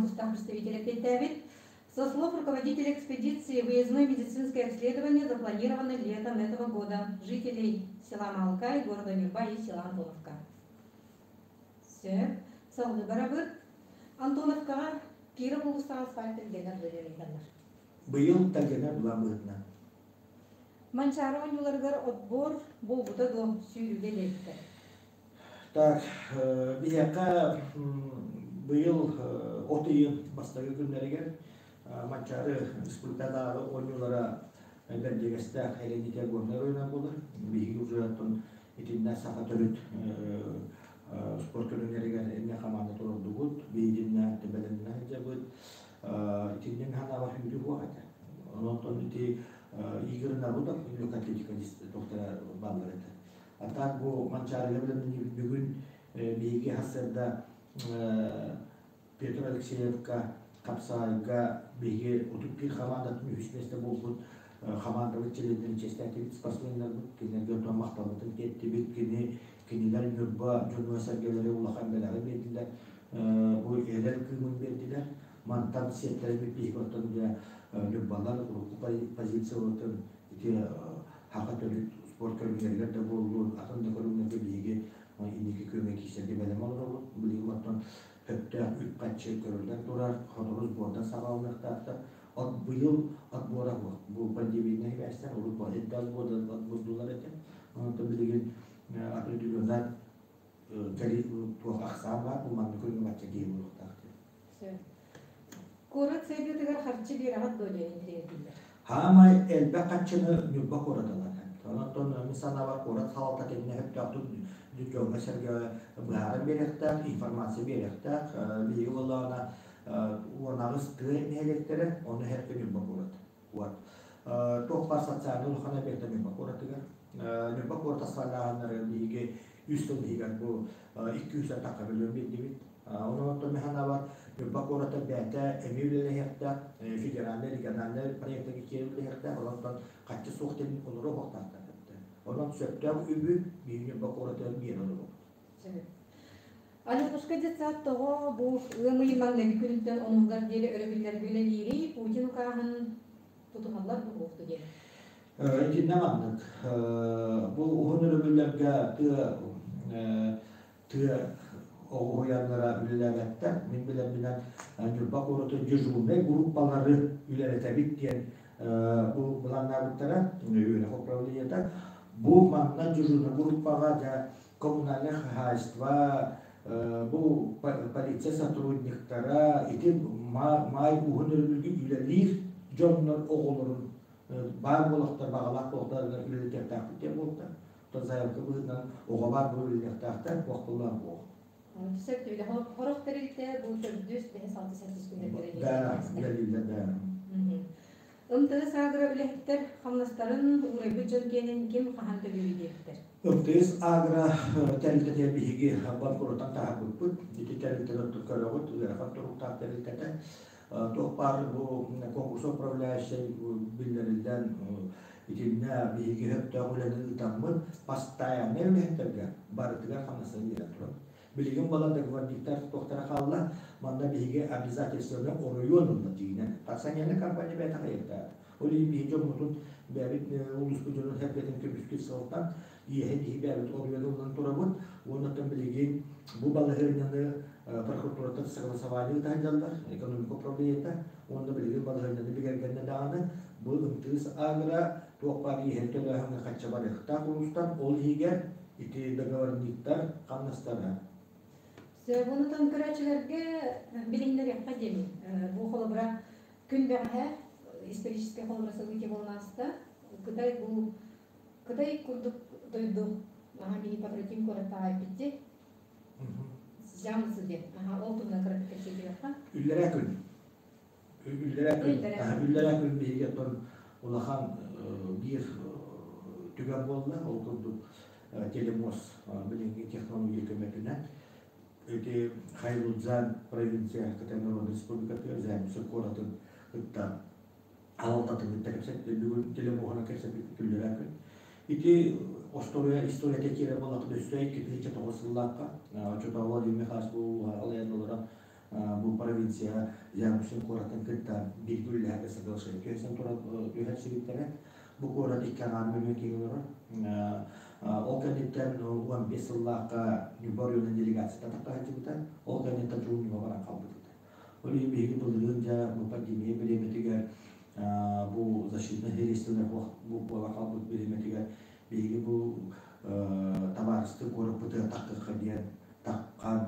тустаах представитель эппиэттээбит. Со слов руководителя экспедиции, выездное медицинское обследование запланировано летом этого года жителей села Маалыкай, города Нюрба и села Антоновка. Сөп. Салгыы барабыт. Антоновкаҕа Киров улуустаах асфальт тэлгэнэр дөлүөн Быйыл тэлгэнэр былаан быһыытынан. Манчаары оонньууларыгар отбор буолбута дуо сүүрүүгэ диэбиттэр. Так, биһиэхэ быйыл от ыйын бастакы күннэригэр Манчаары республикатааҕы оонньуулара Бэрдьигэстээх Элэниитэ Горнай оройуона буолар. Биһиги уже оттон итиннэ саха төрүт спорт көрүҥнэригэр эмиэ хамаанда туруордубут. Биһигиннэ бэлэмнэнэ сылдьабыт. Итиннэ ханаабар сүүрүү суох этэ. Онон ити Игорь Народов легкая атлетика доктора бааллар этэ. А так бу Манчаарыга бэлэмнэнии бүгүн биһиги сарсыарда Петр Алексеевка хапсаҕайга биһиги 31 хамаандатын үһүс миэстэ буолбут хамаандабыт чилиэннэрин чиэстээтибит, спортсменнарбыт кинилэргэ онтон махталбытын тиэртибит. Кини кинилэр Ньурба дьонугар-сэргэлэри улахан бэлэҕи биэрдилэр. Бу эрэл кыымын биэрдилэр. Мантан сиэттэрбит биһиги оттон дьэ Ньурбалар урукку позицияларын ити хаха төрүт спорт көрүҥнэригэр да буоллун, атын да көрүҥнэргэ биһиги инники күөҥҥэ киирсэргэ бэлэм олоробут. Билигин оттон сөптөөх үп-харчы көрүллэн турар, сотору сбордар саҕаланыахтаахтар. От быйыл отбора суох. Бу пандемияны сибээстээн урут эрдэ отбордуулар этэ. Онон билигин определенный туох ахсаан баар, бу маннык көрүҥҥэ бачча киһи буолуохтаах диэн. Куорат сайдыытыгар харчы биэрэҕит дуо диэн интэриэһиргииллэр. Хаамай элбэх харчыны Ньурба куорат ылар. Онон мин санаабар куорат салалтата иннэ сөптөөхтүк дьоҥҥо-сэргэҕэ быһааран биэриэхтээх, информация биэриэхтээх. Биһиги буоллаҕына 18 тыа нэһилиэктэрэ, ону иһэргэ Ньурба куорат. Вот. Туох баар социальнай улахан объекта Ньурба куоратыгар. Ньурба куорат асфальтааһыннары биһиги үс сыл иһигэр бу 200 тахха миллион биэрдибит. Онон оттон мин санаабар Ньурба куората бэйэтэ эмиэ үлэлэһиэхтээх, федеральнай, региональнай проектарга киирэн үлэлэһиэхтээх, онон харчы суох диэн олоруо суохтаахтар. Онон сөптөөх үбү биһиги Ньурба куоратыгар биэрэн олоробут. Алексушка детсад тоҕо бу ыам ыйын маҥнайгы күнүттэн онуһугар диэри өрөбүллэргэ үлэлиирий, Путин укааһын тутуһаллар буолуохту диэн. Итиннэ маннык. Бу уһун өрөбүллэргэ тыа тыа оҕуһуйаннара үлэлээбэттэр. Мин билэрбинэн Ньурба куораты дежурнай группалары үлэлэтэбит диэн бу былааннаабыттара үөрэх управлениета. Бу манна дежурнай группаҕа дьэ коммунальнай хаһаайыстыба, бу полиция сотрудниктара ити маай уһун өрөбүлгэ үлэлиир дьоннор оҕолорун баар буолахтар, баҕалаах буолахтарыгар үлэлэтиэхтээхпит диэн буолта. Оттон заявка быһыытынан оҕо баар буолан үлэлиэхтээхтэр, туох буох. Сөп түбүлэ хорох тэрилтэ бу төрдүс, бэһис, алтыс, сэттис күннэргэ Да, үлэлииллэр да. МТС агро үлэһиттэр хамнастарын уурайбыт дьон киэнин ким хаһан төлүүрүй диэбиттэр. МТС агро тэрилтэтигэр биһиги банкротан таһаарбыппыт. Ити тэрилтэлэр көрөҕүт, ыарахан туруктаах тэрилтэтэ. Туох баар бу конкурс управляющай биллэриллэн итиннэ биһиги сөптөөх үлэни ыытаммыт постояннай үлэһиттэргэ барытыгар хамнастарын биэрэн турабыт. Билигин балар договорниктар туохтара хаалла, манна биһиги обязательствоны оройуон ылла дьиҥинэн. Акционернай компания бэйэтэ хайыахтаах. Ол иһин биһиги дьоммутун бэйэбит улууспут дьонун сэргэтин көмүскүүр сылтан иэһэ биһиги бэйэбит оройуон ылынан турабыт. Уонна билигин бу балаһыанньаны прокуратураттан согласование ыыта сылдьаллар, экономика управлениета. Уонна билигин балаһыанньаны бигэргэннэ даҕаны бу МТС агро туох баар иэһин төлөөһүҥҥэ хачча барыахтаах улуустан, ол иһигэр ити договорниктар хамнастара. Онутан көрөөччүлэргэ билиһиннэриэххэ диэми. Бу холобура күн бэҕэһээ историческай холобура событие буолан ааста. Кытай бу Кытай курдук дойду наһаа биһи побратим куораттаах эппитти. Жамсы диэн. Аха, ол туһунан кыратык кэпсэтиэххэ. Үллэрээ күн. Үллэрээ күн. Үллэрээ күн биһиги оттон улахан биир түгэн буолла. Ол курдук телемост билиҥҥи технология көмөтүнэн ити Хайлудзан провинция Кытай Народнай Республикатыгар Займсы куоратын кытта аҕалтатын кытта кэпсэттэ бүгүн телемоһунан кэпсэппит үллэрээ күн. Ити остуоруйа историята киирэр буоллахха өссө 2009 сыллаахха оччотооҕу Владимир Михайлович бу алайан олорон бу провинция Зямусин куоратын кытта бииргэ үлэлэһэргэ соглашение түһэрсэн туран түһэрсибиттэрэ. Бу куорат икки аҥаар мөлүйүөн киһи олорор. Ол кэнниттэн 15 сыллаахха Ньурба оройуонун делегацията тахха сылдьыбыта. Ол кэнниттэн чугун Ньурба баран хаалбыт этэ. Ол иһин биһиги былырыын дьэ бу пандемия бириэмэтигэр бу защитнай средстволар буола хаалбыт бириэмэтигэр биһиги бу табаарыстыы куораппытыгар таххыахха диэн таххан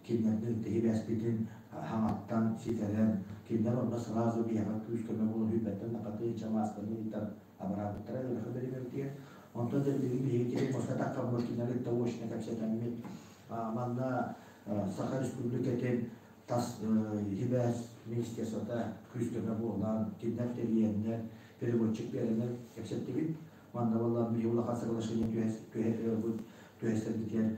кинилэрдин тэһибээспитин хаҥаттан ситэрэн кинилэр онно сразу биһиэхэ күүс-көмө буолан сүүрбэттэн накатыы чамаасканы ыытан абыраабыттара ыарахан бириэмэбитигэр. Онтон да билигин биһиги телемостка таххаммыт кинилэр кытта очно кэпсэтэммит манна Саха Республикатын тас сибээс министерствота күүс-көмө буолан, кинилэр тэрийэннэр, переводчик биэрэннэр кэпсэттибит. Манна буоллар биһи улахан соглашение түһэсэрбитигэр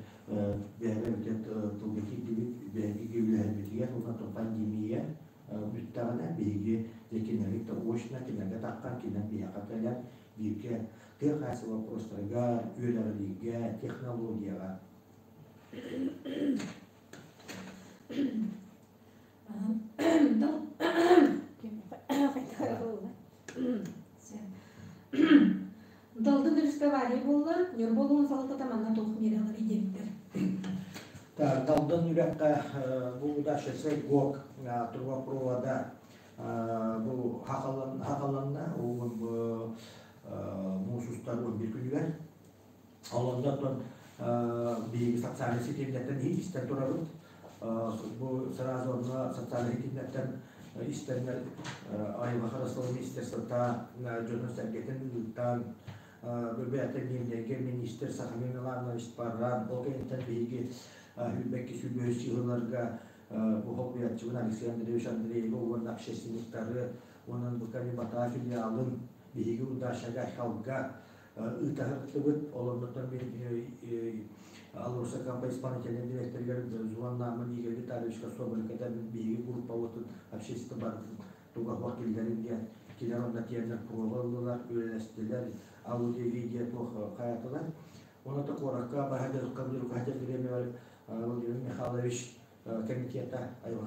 бэйэбит тылга киирдибит, биһиги үлэһэрбитигэр уонна пандемия бүттэҕинэ биһиги дьэ кинилэргэ да очно кинилэргэ таххан кинилэр биһиэхэ кэлэн бииргэ тыа хаһаайыстыба вопростарыгар, үөрэҕириигэ, технологияҕа. Далдын өрүскэ авария буолла, Ньурба улууһун салалтата манна туох миэрэлэри диэбиттэр. Далдын үрэххэ бу удача ГОК трубопровода бу хахаланна муус устар 11 күнүгэр. Ол онтон биһиги социальнай ситимнэртэн истэн турабыт. Бу сразу онно социальнай ситимнэртэн истэннэр айылҕа харыстабыл министерствота дьонун-сэргэтин ыытан бэйэтэ Миирнэйгэ министр Сахамин Миланович баран ол кэнниттэн биһиги сүүрбэкки сүүрбэһис сылларга бу холбуйааччыбын Алексей Андреевич Андреевы уонна общественниктары уонна НБК Бата филиалын биһиги удачага Айхалга ыытаһыттыбыт. Ол оннуттан мин АЛРОСА компания исполнительнай директорыгар Зуан Игорь Витальевичка Соболевка биһиги группабытын общество барытын туга киллэрин диэн кинилэр онно тиэннэр проба ыллылар, үлэлэстилэр, аудио-видео туох хайатылар. Онон куоракка баһа Владимир Михайлович комитета айылҕа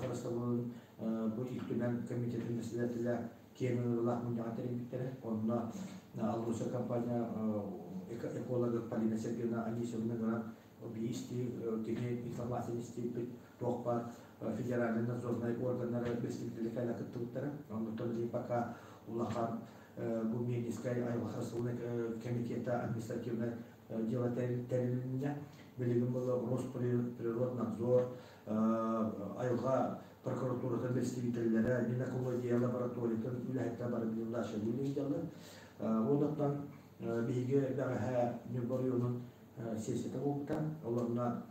харыстабылын бу Ил Түмэн комитетын председателя киэҥ ыҥырыылаах мунньаҕа тэрийбиттэрэ. Онно АЛРОСА компания эколога Полина Сергеевна Анисимовна ыҥыран биир кини информацияны истибиппит, туох баар федеральнай надзорнай органнары представители кэлэ кыттыбыттара. Оннуттан пока улахан бу Миэнискэй айылҕа харыстабылын комитета административнай дело тэрилиннэ. Билигин было Росприроднадзор, айылҕа прокуратуратын представителлэрэ, Минэкология лабораториятын үлэһиттэрэ бары билим дьаллар. Оннуттан биһиги бэҕэһээ Ньурба оройуонун сессията буолбута. Олорно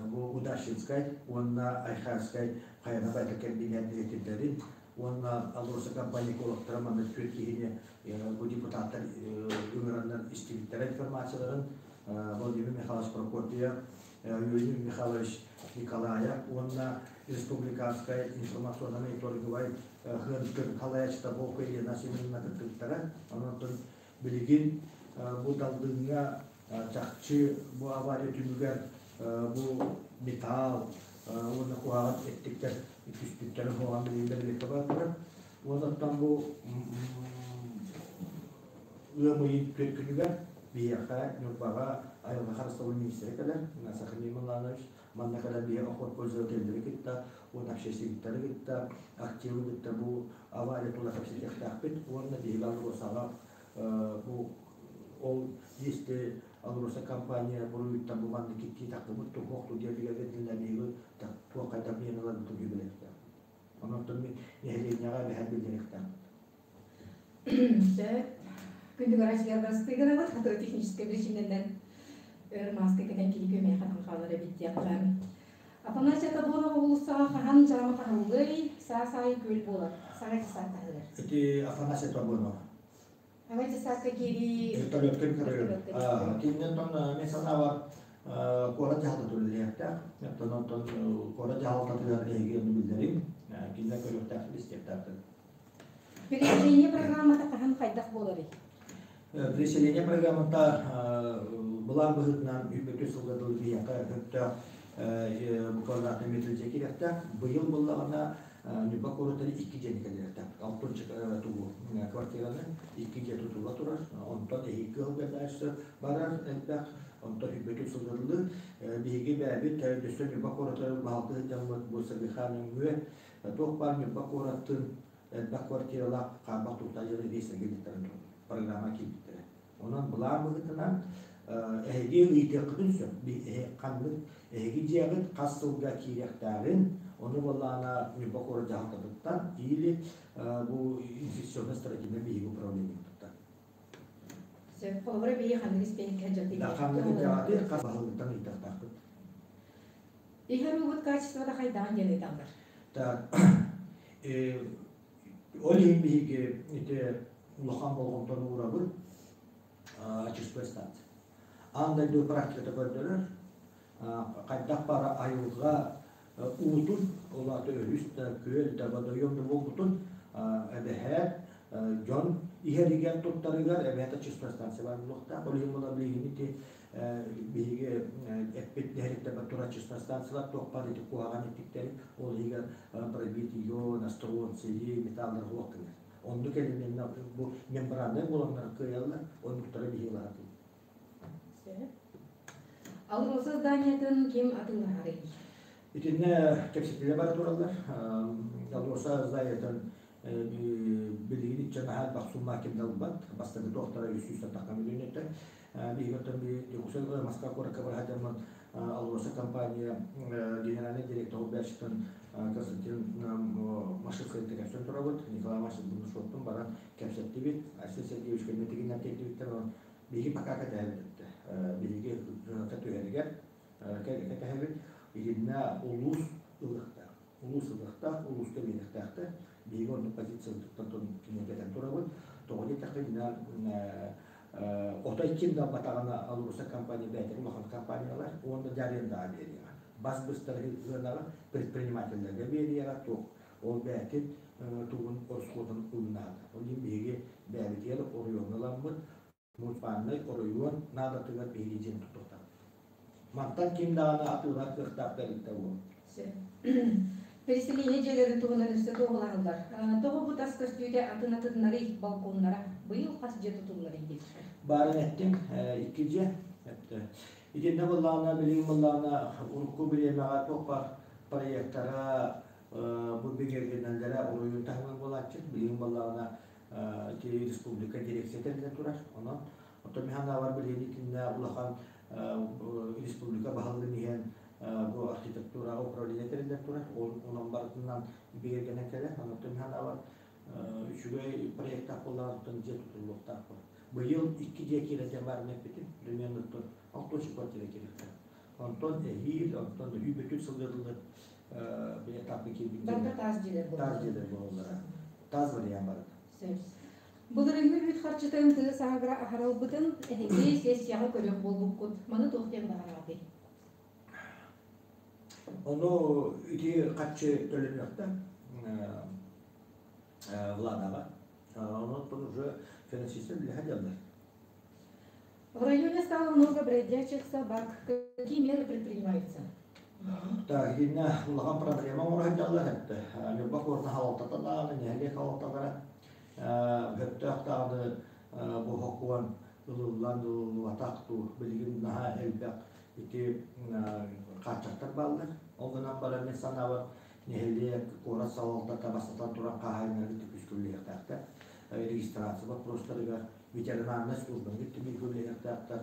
бу Удачинскай уонна Айхарскай хайана байта кэмбинээн дириэктэрдэрин уонна АЛРОСА компания экологтара манна түөрт киһини бу депутаттар ыҥыраннар истибиттэрэ информацияларын Владимир Михайлович Прокопьев, Юрий Михайлович Николаев уонна республиканскай информационнай мониторинговай хыантын халайааччыта Волка Елена Семеновна кыттыбыттара. Онон билигин бу Далдыҥҥа чахчы бу авария түмүгэр бу металл уонна куһаҕан эттиктэр түспүттэрин хуоҕан билигин бэлиэккэ бааттара. Уоннаттан бу ыам ыйын түөрт күнүгэр биһиэхэ Ньурбаҕа айылҕа харыстабылын министрэ кэлэр Сахамин Миланович манна кэлэн биһиэхэ охотпользователлэри кытта уонна общественниктары кытта активы кытта бу авария тула кэпсэтиэхтээхпит уонна биһиги АЛРОСАҕа бу ол если АЛРОСА компания буруйуттан бу маннык киттии тахтыбыт туһуохту диэн бигэргэтиллэн биһиги туох хайдах миэраларбытын үбүлэхтээх. Онон нэһилиэнньэҕэ эбэһээт биллэриэхтээхпит. Сөп. Күндү Россия бастыгынабыт, хатыы техническэй причинэнэн өр мааска кэтэн киһи көмөйө хатан хаалар эбит диэххэ. Афанасий Тобонов уулуссаҕа хаһан дьаама хаһыллый, саас аайы күөл буолар, саҥа десант таһыгар. Ити Афанасий Тобонов. Саҥа десантка киирии... Вертолетка микрорайон. Кининэн тон мен санаабар куорат дьаһалтата үлэлиэхтээх. Оттон онтон куорат дьаһалтатыгар эһиги ону биллэрим. Кинилэр көрүөхтээхтэр, истиэхтээхтэр. Переселение программата хаһан хайдах буоларый? Переселение программата былаан быһыытынан үүммүтү сылга дылы биһиэхэ сөптөөх бу квадратный метр дьиэ киириэхтээх. Быйыл буоллаҕына Ньурба куораттан икки дьиэни кэлиэхтээх. Алтынчы тугу квартираны икки дьиэ тутулла турар. Онтон эһиги кыһылга барар элбэх. Онтон үүммүтү сылга дылы биһиги бэйэбит өссө Ньурба куораты баһылты сылдьаммыт бу СГХ нөҥүө туох баар Ньурба куоратын элбэх квартиралаах хаарбах туруктаах дьиэлэр реестргэ киирбиттэрин программа киирбиттэрэ. Онон былаан быһыытынан эһиги ыйытыаххытын сөп. Ханнык эһиги дьиэҕит хас сылга киириэхтээҕин, ону буоллаҕына Ньурба куорат дьаһалтатыттан или бу инфекционнай строительнай биһиги управлениебыттан. Сөп. Холобура биһиги ханнык испиэһиккэ дьатыйыахпыт? Ханнык дьаҕаты хас баһылыктан ыйытыахтаахпыт. Иһэр уубут качествота хайдаҕын диэн ыйыталлар. Так, ол иһин биһиги ити улахан болҕомтону уурабыт очистной станция. Аан дойду практиката көрдөрөр, хайдах бара айылҕа уутун, ол аата өрүс да, күөл да, водоем да буолбутун эбэһээт дьон иһэригэр, туттарыгар эбэһээт очистной станция баар буолуохтаах. Ол иһин була билигин ити биһиги эппит нэһиликтэрбэр турар честно станциялар туох баар ити куһаҕан эттиктэри ол иһигэр пробит ион, стронций, металлар суох гынар. Оннук элеменнэр бу мембраннай буоланнар кыайаллар, оннуктара биһиги лаһатыы. АЛРОСА зданиятын ким атыылаһарый? Итиннэ кэпсэтиилэр бара тураллар. АЛРОСА зданиятын билигин иччэ наһаа элбэх сумма ким да ылбат. Бастакы туохтара 300 тахха миллион Биһиги оттон Дьокуускай Москва куоракка бара сылдьаммын АЛРОСА компания генеральный директор Бяшиктан Константин Машевскайга кэпсэтэн турабыт. Николай Машевскай шоттун баран кэпсэттибит. Айсен Сергеевич кэлбитигинэн тиэрдибиттэр. Онон биһиги пока кэтэһэбит. Биһиги түһэригэр кэтэһэбит. Итиннэ улуус ылыахтаах. Улуус ылыахтаах, улууска биэриэхтээхтэр. Биһиги оннук позициябытыттан кинилэргэ турабыт. Тоҕо диэтэххэ, отой ким да ылбатаҕына АЛРОСА компания бэйэтин улахан компаниялар уонна дьэ арендаҕа биэриэҕэ. Бас быстар сыанаҕа предпринимателлэргэ биэриэҕэ туох ол бэйэтин тугун ороскуотун ылынаата. Ол иһин биһиги бэйэбитигэр оройуоҥҥа ыламмыт. Муниципальнай оройуон наадатыгар биһиги дьиэни тутуохтаахпыт. Мантан ким даҕаны атыылаһар кыахтаах тэрилтэ буол. Переселение дьиэлэрин туһунан өссө туоһулаһаллар. Тоҕо бу тас көстүүтэ атын атыннарый, балконнара быйыл хас дьиэ тутулларый диэбиттэр. Баарын эттим, икки дьиэ. Итиннэ буоллаҕына, билигин буоллаҕына, урукку бириэмэҕэ туох баар проектара бу бигэргэнэллэрэ оройуон таһымын буолааччы. Билигин буоллаҕына ити республика дирекцията тэриллэн турар. Онон оттон мин санаабар билигин итиннэ улахан республика баһылыгын иһэн бу архитектураҕа управление тэриллэн турар. Ол онон барытынан бигэргэнэн кэлэр. Онон мин санаабар үчүгэй проектаах буоллаҕыттан дьиэ тутуллуохтаах. Быйыл икки дьиэ киирэтэ баарын эппитим. Примерно 60 квартира киириэхтээх. Онтон эһиил, онтон үһүү бүтүн сылдьыллар бэйэ этапка киирбит. Барыта таас дьиэлэр буолаллар. Таас дьиэлэр буолаллара. Таас вариант барыта. Сөп. Былырыыҥҥы үүт харчытын тыа сааһыгара аһаралбытын эһиги сессияҕа көрүөх буолбуккут. Маны туох диэн баҕараҕытый? Ону ити харчы төлөнүөхтэ Владаҕа. Онон уже финансистар үлэһэ дьаллар. В районе стало много бродячих собак. Какие меры предпринимаются? Так, итиннэ улахан проблема оҥоро сылдьаллар этэ. Ньурба куората халалтата даҕаны, нэһилиэк халалталара өттөөх даҕаны бу сокуон ылыллан ылыллыбатах дуу, билигин наһаа элбэх ити хааччахтар бааллар. Ол гынан баран мин санаабар нэһилиэк, куорат салалтата бастатан туран хаһаайыннары кытта күүскэ үлэлиэхтээхтэр. Регистрация боппуруостарыгар ветеринарнай службаны кытта бииргэ үлэлиэхтээхтэр.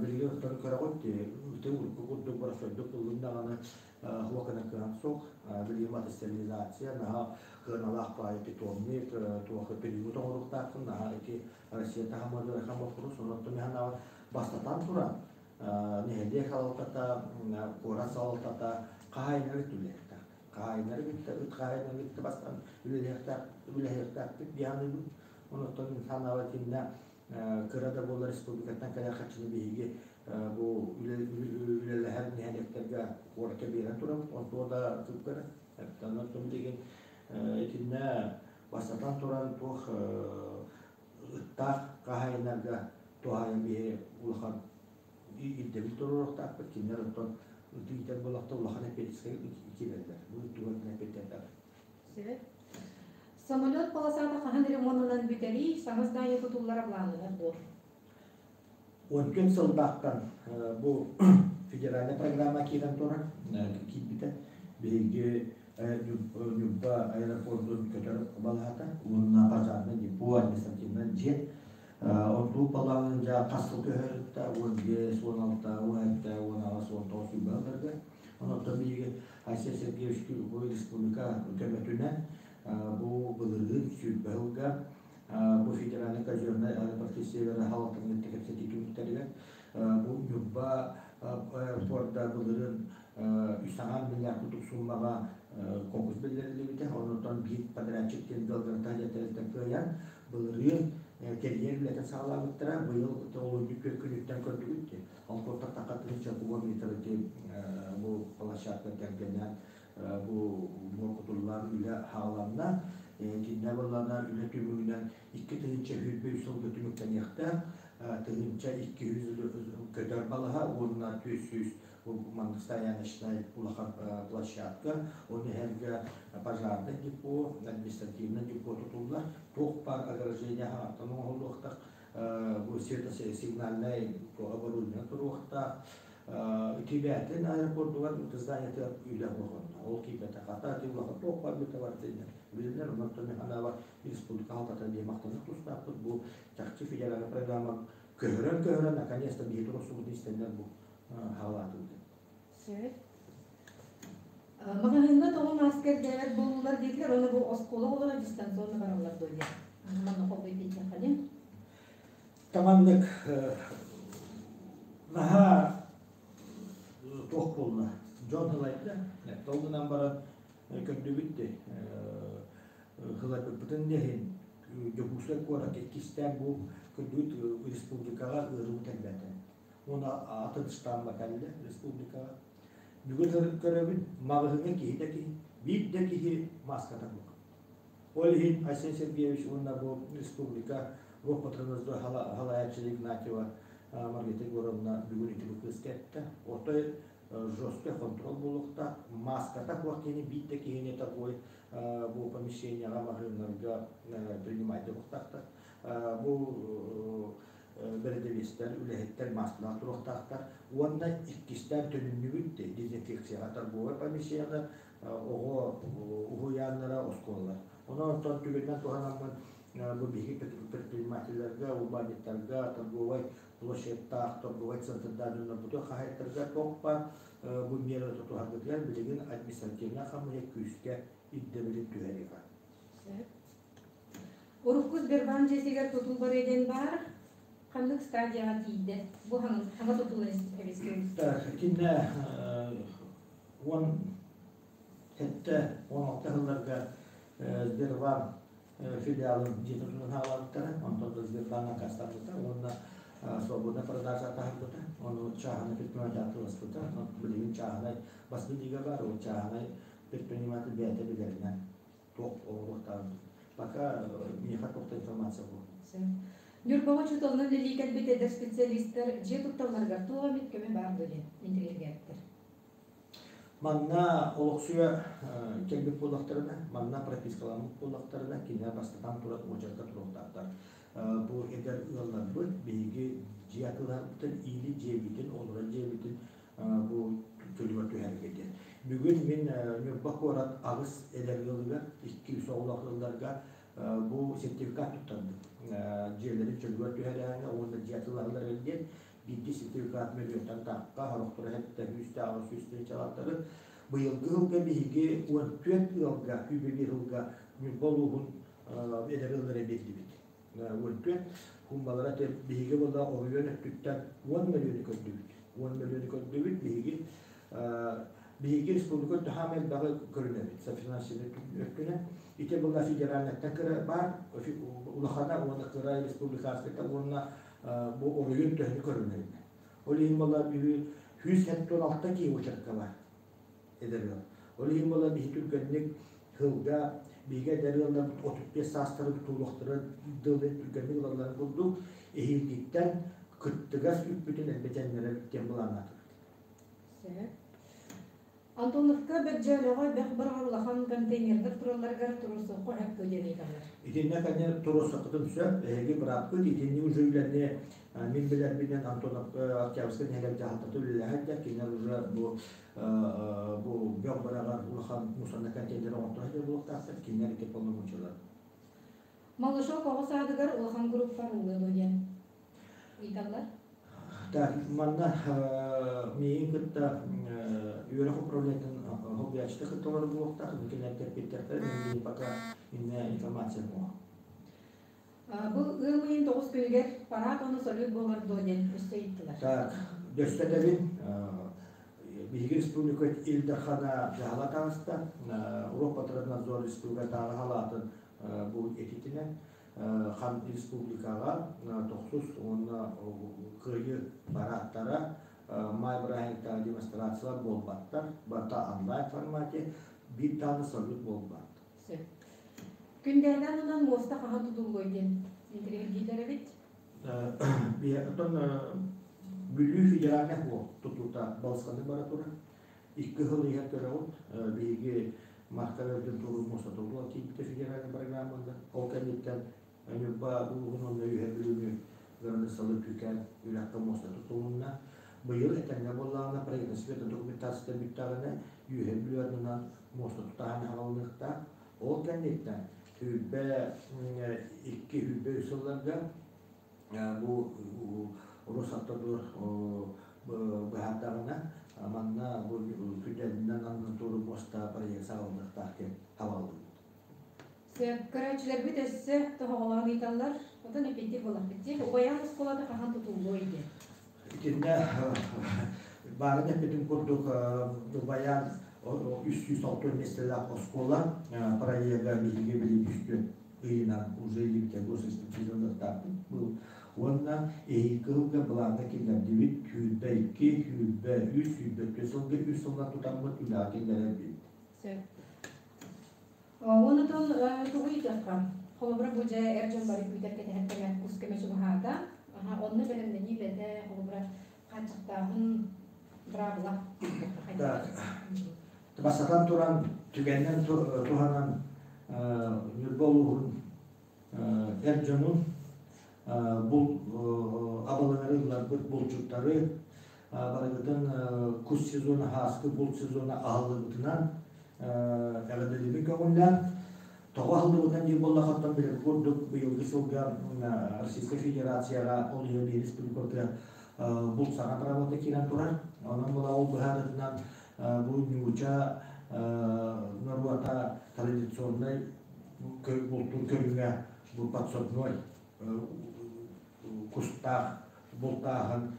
Билигин оттон көрөҕүт ити урукку курдук боростуойдук ыллын даҕаны хуокана кыһан суох. Билигин матистерилизация, наһаа кыаналаах баайы питомник, туох приют оҥоруохтааххын, наһаа ити Россия таһымыгар ыарахан боппуруос. Онон мин бастатан туран нэһилиэк салалтата, куорат салалтата хаһаайыннары үлэлиэхтээх. Хаһаайыннары кытта, ыт хаһаайыннары кытта бастаан үлэлиэхтээх, үлэлэһиэхтээхпит дии саныыбын. Онон санаабар итиннэ кыра да буоллар республикаттан кэлэр харчыны биһиги бу үлэлэһэр нэһилиэктэргэ куоракка биэрэн турабыт. Онтуо да кыра. Онон билигин итиннэ бастатан туран туох ыттаах хаһаайыннарга туһаайан биһи улахан ирдэбил туруоруохтаахпыт. Кинилэр оттон ыты иитэр буоллахта улахан эппиэтинэскэ киирэллэр. Бу туган эппиэттэрдээх. Сөп. Самолет полосата хаһан ремонунан бүтэрий, саҥа здание тутуллара былааннанар дуо? 14 сылдаахтан бу федеральная программа киирэн турар, киирбитэ. Биһиги Ньурба аэропордун көтөр балаһата уонна пожарный депо, административнай дьиэ. Онтуу балаһын дьа хас сыл көһөрүттэ, 15, 16, 17, 18, 19 сүүрбэ Онон биһиги Айсен Сергеевич республика көмөтүнэн бу былырыын 20 сылга бу федеральный казенный аэропорты севера халалтатын кытта кэпсэтии түмүктэригэр бу Ньурба аэропорда былырыын үс аҥаар миллиард курдук суумаҕа конкурс биллэриллибитэ. Онтон биир подрядчик диэн Белгородтан тэрилтэ кыайан былырыын тэрийэр үлэтин саҕалаабыттара. Быйыл олунньу күнүттэн көрдүгүт дии. Алтуоттан тахха тыһыынча кубометр ити бу площадка кэргэнэ бу муор үлэ хааланна. Итиннэ буоллаҕына үлэ түмүгүнэн 2023 сылга түмүктэниэхтээх. 1200 көтөр балаһа уонна 400 маннык стояночнай улахан площадка. Оны иһэргэ пожарный депо, административный депо тутуллар. Туох баар ограждение хаҥаттан оҥоһуллуохтаах. Бу светосигнальнай оборудование туруохтаах. Кибээтин аэропордугар зданиетыгар үлэ оҥоһунна. Ол киирбэтэх. Хата ити улахан туох баар бүтэ бар билинэр. Онон ханаабар республика халтата диэн махтанык тустаахпыт. Бу чахчы федеральный программа көһөрөн-көһөрөн наконец-то биһи туруорсубутун истэннэр бу хаалаатыбыт. Сөп. Маҕаһыыҥҥа тоҕо мааска ирдээбэт буоллулар диэтилэр, уонна бу оскуола оҕолоро дистанционно бараллар дуо диэн. Манна холбой диэтэххэ диэн. Таманнык наһаа туох буолла, дьон ылайда. Ол гынан баран көрдүбүт де ылайбыппытын иһин Дьокуускай куорат иккистээн бу көрдүбүт республикаҕа ыарыы элбээтэ. Уонна атын штамма кэллэ республикаҕа. Бүгүн көрөбүн, маҕаһыыҥҥа киһи да киһи, биир да киһи мааската суох. Ол иһин Айсен Сергеевич уонна бу республика Роспотребнадзор халаяччы Игнатьева Маргарита Егоровна бүгүн ити кыыска эттэ. Отой жесткий контроль буолуохтаах. Маската суох киһини биир да киһини торговой бу помещенияҕа маҕаһыыннарга принимать буолуохтаахтар. Бу бэрэдэбиэстэр, үлэһиттэр маскалаах туруохтаахтар. Уонна иккистээн төнүннүбүт дезинфекцияҕа торговай помещениялар, оҕо уһуйааннара, оскуолалар. Онон оттон түгэнинэн туһанаммын бу биһиги предпринимателлэргэ, урбаанньыттарга, торговай площадьтаах, торговай центрдаах дьоннорбутун хаһаайыттарга туох баар бу миэрэ тутуһаргытыгар билигин административнай хамыыһыйа күүскэ ирдэбилин түһэриэҕэ. Урукку Сбербанк дьиэтигэр тутуу барыа диэн баар. Ханнык стадияҕа тиийдэ? Бу хаҥа тутуллан эбискэ. Так, итиннэ 17-16 сылларга Сбербанк филиалын дьиэтин тутан хаалаабыттара, онтон да Сбербанк аккаастаабыта уонна свободная продажа таһырбыта, ону чааһынай предприниматель атыыласпыта, билигин чааһынай бас билиигэ баар, ол чааһынай предприниматель бэйэтэ билэринэн туох оҥоруохтааҕын пока миэхэ туох да информация суох. Ньурбаҕа учууталынан үлэлии кэлбит эдэр специалистар дьиэ тутталларыгар туох эмит көмө баар дуо диэн интэриэһиргээбиттэр. Манна олохсуйа кэлбит буоллахтарына, манна пропискаламмыт буоллахтарына, кинилэр бастатан туран уочарка туруохтаахтар. Бу эдэр ыалларбыт биһиги дьиэ атыылаһарбытын, иили дьиэбитин, олорор дьиэбитин бу чөлүгэр түһэргэ диэн. Бүгүн мин Ньурба куорат аҕыс эдэр ыалыгар, 2-3 оҕолоох ыалларга бу сертификат туттардым. Дьиэлэрин чөлүгэр түһэрээҥҥэ уонна дьиэ атыылаһалларыгар диэн биирдии сертификат мөлүйүөнтэн тахха, сорохторо сэттэ сүүстээх, 800 тыһыынчалаахтары. Быйылгы сылга биһиги 14 ыалга, 101 сылга Ньурба улууһун эдэр ыаллара биэрдибит. 14 кумбалара биһиги буолла оройуон өттүттэн 10 мөлүйүөнү көрдүбүт. 10 мөлүйүөнү көрдүбүт. Биһиги республика төһө элбэҕи көрүнэбит софинансирование өттүнэн. Ити буолла федеральнайтан кыра бар, улахана уонна кыра республиканскайта уонна бу оройуон төһөнү көрүнэбит. Ол иһин буолла биһи 176 киһи участка бар эдэр ыал. Ол иһин буолла биһи түргэнник сылга биһиги эдэр ыаллар 35 саастарын туолуохтара дылы түргэнник ылалларын курдук эһиилгиттэн кыттыгас үппүтүн элбэтэннэрэр диэн былааннаатыбыт. Сөп. Антоновка Бэрдьээлэҕэ бэх быраҕар улахан контейнердар туралларыгар туруорсуохха сөп дуо диэн ыйыталлар. Итиннэ кэннэ туруорсаххытын сөп, эһиги бырааппыт итинник уже үлэни мин билэрбинэн Антоновка Октябрьскай нэһилиэк дьаһалтата үлэлэһэр да кинилэр уже бу бөх быраҕар улахан мусорный контейнер оҥорторо сылдьар буолуохтаахтар, кинилэр ити полномочиялар. Малышок оҕо саадыгар улахан группа арыллыа дуо диэн ыйыталлар. Так, манна миигин кытта үөрэх управлениетын солбуйааччыта кытта олорор буолуохтаах, кинилэр кэппиттэхтэрэ, мин пока иннэ информация суох. Бу ыам ыйын 9 күнүгэр парад уонна салют буолар дуо диэн өссө ыйыттылар. Так, дөссө этэбин, биһиги республика Ил Дархана дьаһала таҕыста, Роспотребнадзор республикатааҕы халаатын бу этитинэн хан республикаҕа тохсус уонна кыайыы парадтара, май бырааһынньыктааҕы демонстрациялар буолбаттар, барыта онлайн формате, биир даҕаны салют буолбат. Сөп. Күндээлээн онон муоста хаһан тутуллуой диэн интэриэһиргииллэр эбит. Оттон Бүлүү федеральнай суол тутуута балысханнык бара турар. 2 сыл иһэр көрөҕүт, биһиги Марха Өлгөн туоруур муоста тутулла киирбитэ федеральнай программаҕа. Ол кэнниттэн Ньурба улууһун уонна Үөһээ Бүлүүнү границалыы Түүкээн үрэххэ муоста тутулунна. Быйыл этэҥҥэ буоллаҕына, проектно-смета документацията бүттэҕинэ, Үөһээ Бүлүү аннынан муоста тутааһын аҕалыныахтаах. Ол кэнниттэн 22-23 сылларга бу Росавтодор быһаардаҕына, манна бу күндэлинэн аннынан туоруур муоста проект саҕаланыахтаах диэн хабаллыбыт. Сөп. Көрөөччүлэрбит өссө тоһоҕолоон ыйыталлар. Оттон эппиэттиир буоллахпыт дии. Убайаан оскуолата хаһан тутуллуой диэн. Итиннэ баарын эппитим курдук Убайаан 360 миэстэлээх оскуола проега биһиги билигин ыйынан уже иликтэ госэкспертизалыахтаахпыт был уонна эһиилги сылга былааҥҥа киллэрдибит 22, 23, 24 сылга 3 сылынан тутаммыт үлэҕэ киллэрэрбит. Сөп. Онутун тугу ыйытыахха? Холобура, бу дьэ эр дьон бары күүтэр кэтэһэр кэмэ кус кэмэ чугаһаата. Онно бэлэмнэнии үлэтэ, холобура, хааччахтааһын быраабыла. Так, бастатан туран, түгэнинэн туһанан Ньурба улууһун эр дьонун бул абаланары ылларбыт булчуттары барыгытын кус сезона, һааскы булт сезона аһыллыбытынан эҕэрдэлиибин көҥүллээн. Тоҕо аһыллыбытынан диир буоллаххыттан билэргэ курдук быйылгы сылга Российскай Федерацияҕа ол иһин биир республикатыгар булт саҥа правилата киирэн турар. Онон була ол быһаарытынан бу ньууча норуота традиционнай бултун көрүҥэ бу подсадной кустаах бултааһын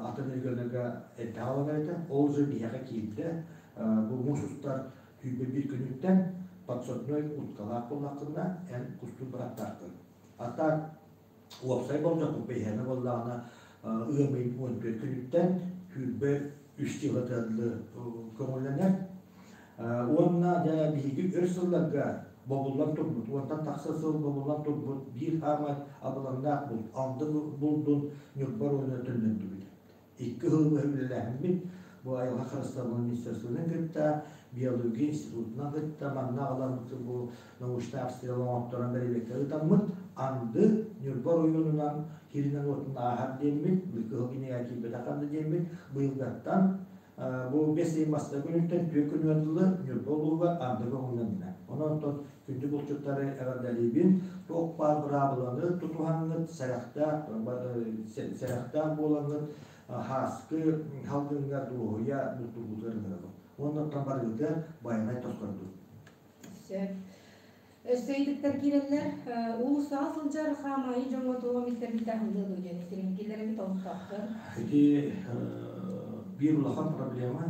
атын регионнарга эрдэ хаалан этэ. Ол же биһиэхэ киирдэ. Бу муус устар 21 күнүттэн подсадной уткалаах буоллаххына эн кустуур бырааптааххын. А так уопсай болдьохпут биһиэнэ буоллаҕына ыам ыйын 14 күнүттэн 23 дьылатыаллы көҥүллэнэр. Уонна дьэ биһиги өр сылларга бобуллан турбут, уонтан тахса сыл бобуллан турбут биир хаамай абылаҥнаах булт, анды булдун Ньурба оройуона төннөрдүбүт. Икки сыл быһа үлэлээһиммит бу айылҕа харыстабылын министерствотын кытта, биология институтунан кытта манна аҕалан бу научнай обстрел оҥотторон бэрэбиэркэ ыытаммыт, анды Ньурба оройуонунан киринэн уотун ааһар диэммит, кыһыл кинигэ киирбэтэх анды диэммит, быйылгаттан бу бэс ыйын бастакы күнүттэн түөрт күнүгэр дылы Ньурба улууһугар анды көҥүллэннэ. Онон оттон күндү булчуттары эҕэрдэлиибин. Туох баар быраабыланы тутуһаҥҥыт, сэрэхтээх сэрэхтээх буолаҥҥыт һааскы халгыҥҥа дуоһуйа бултуургутугар ыҥырабын. Уонна оттон барыгытыгар байанай тосхойдун. Сөп. Өссө ыйытыктар киирэллэр. Уулуссаҕа сылдьар хаамаайы дьоҥҥо туох эмит тэрилтэ аһыллыа дуо диэн этириҥкилэр эбит олохтоохтор. Ити биир улахан проблема.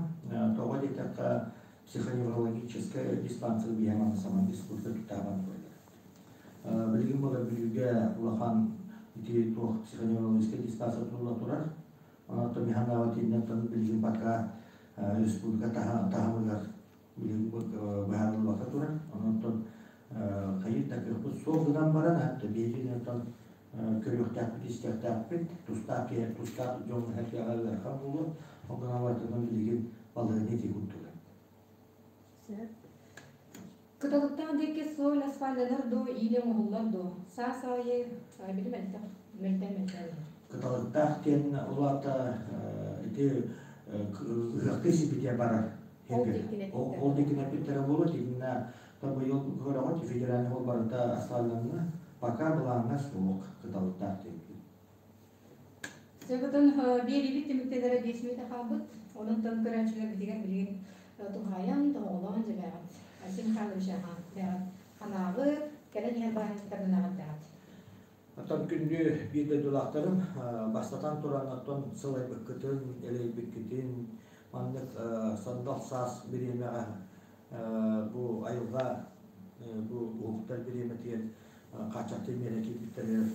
Тоҕо диэтэххэ, психоневрологическая диспансер биһиэхэ саман республика тутаабан турар. Билигин буолар Бүлүүгэ улахан ити туох психоневрологическая диспансер тутулла турар. Онон Миханава тииннэн билигин пока республика таһымыгар билигин быһаарыллыбакка турар. Онон хайыр да кыахпыт суох гынан баран, хатта биһиги онтон көрүөхтээхпит, истиэхтээхпит, тустаах киһи, тустаах дьоҥҥо сэргэҕэ ыарахан буолуо. Ол гынан баран билигин балаһыанньа ити курдук. Кыталыктаах диэки суол асфальтанар дуу, иилэ оҥоһуллар дуу? Саас аайы били мөлтөх, мөлтөөн-мөлтөөн иһэр. Кыталыктаах диэн улаата ити ыһыахтыы сирбитигэр барар. Ол диэки эппиттэрэ буолуо, итиннэ быйыл көрөҕүт федеральный ол барыта асфальтанна, пока былааҥҥа суох кыталыктаах диэбит. Сөбүтэн биэриибит түмүктэнэрэ 5 мүнүүтэ хаалбыт. Онон көрөөччүлэрбитигэр билигин туһаайан, тоһоҕолоон дьэбээҕит. Айсен Михайлович аҕа бэҕэт ханаабыт, кэлэн иһэр баһаайыттарынан аҕырдаҕыт. Оттон күндү биир дойдулаахтарым, бастатан туран, оттон сылайбыккытын, элэйбиккитин, маннык сандал саас бириэмэҕэ бу айылҕа бу уһуктар бириэмэтигэр хааччахтыы миэрэ киирбиттэригэр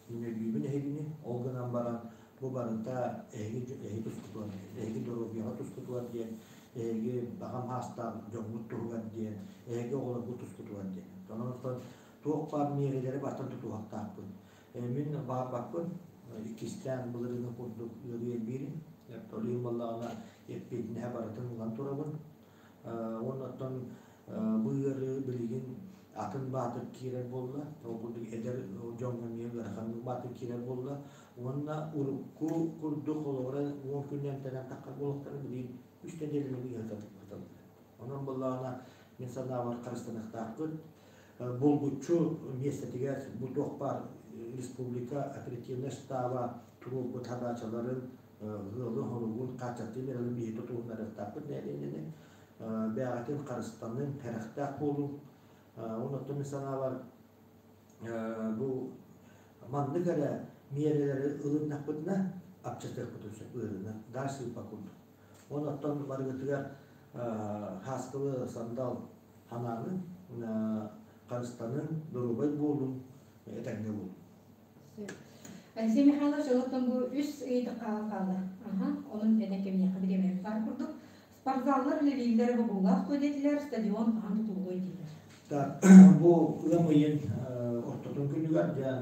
Үнүргүүбүн эһигини, ол гынан баран бу барыта эһиги эһиги тускутугар диэн, эһиги доруобуйаҕа тускутугар диэн, эһиги баҕам аастаах дьоҥҥут туһугар диэн, эһиги оҕолоргут тускутугар диэн. Онон туох баар миэрэлэри бартан тутуһуохтаахпын. Мин баҕарбаппын, иккистээн былырыыҥҥы курдук ыарыы элбиирин, ол иһин буоллаҕына эппиэтинэһэ барытын ылан турабын. Уонна оттон бу ыарыы билигин атын баатыр киирэр буолла. Ол курдук эдэр дьоҥҥо эмиэ ыараханнык баатыр киирэр буолла. Уонна урукку курдук холобура 10 күн эмтэнэн таххар буолуохтара билигин үс нэдиэлэни ыһыталлар. Онон буоллаҕына мин санаабар харыстаныахтаахпыт. Булгуччу миэстэтигэр бу туох баар республика оперативнай штаба туруорбут хадаачаларын ыалы-хоругун хааччахтыы миэрэлэрин биһиги тутуһуннарыахтаахпыт нэһилиэнньэни бэйэҕитин харыстаныҥ, сэрэхтээх буолуҥ. Уонна оттон мин санаабар бу маннык эрэ миэрэлэри ылыннахпытына апчатыахпытын сөп ыарыыны даа сыыппа курдук. Уонна оттон барыгытыгар һааскылы сандал ханааны харыстаныҥ, доруобай буолуҥ, этэҥҥэ буолуҥ. Алексей Михайлович, олортон бу үс ыйытык хаалан хаалла. Аха, онон этэн кэбиһиэххэ бириэмэбит баар курдук. Спортзаллар үлэлииллэрэ бобуулаах дуо диэтилэр, стадион хаһан тутуллуой дииллэр. Так, бу ыам ыйын Спортун күнүгэр диэн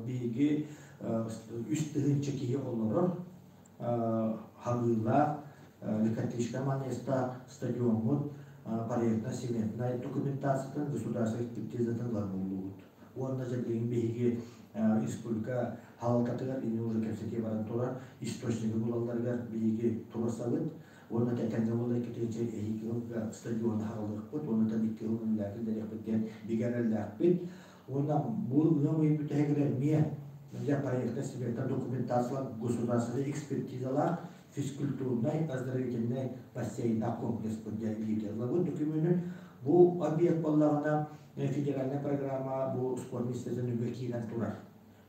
биһиги 3000 киһи олорор хабыылаах Лекатичка манеста стадиоммут проектно-сметнай документациятын государственной экспертизатын ылар буоллубут. Уонна дьэ биһиги республика халалтатыгар ини уже кэпсэтии баран турар источнигы булалларыгар биһиги турасабыт. Уонна тэтэҥҥэ буола иккитинчи эһиги сылга стадиону хаалыахпыт уонна тан икки сыл үлэлээхпит диэн бигэрэллээхпит. Уонна бу ыам ыйын бүтэһигэр эмиэ для проекта смета документациялар государственной экспертизалаах физкультурнай оздоровительнай бассейнаах комплекспыт диэн илиитэ ылабыт докуменын. Бу объект буоллаҕына федеральная программа бу спорт министерствотын үбэ киирэн турар.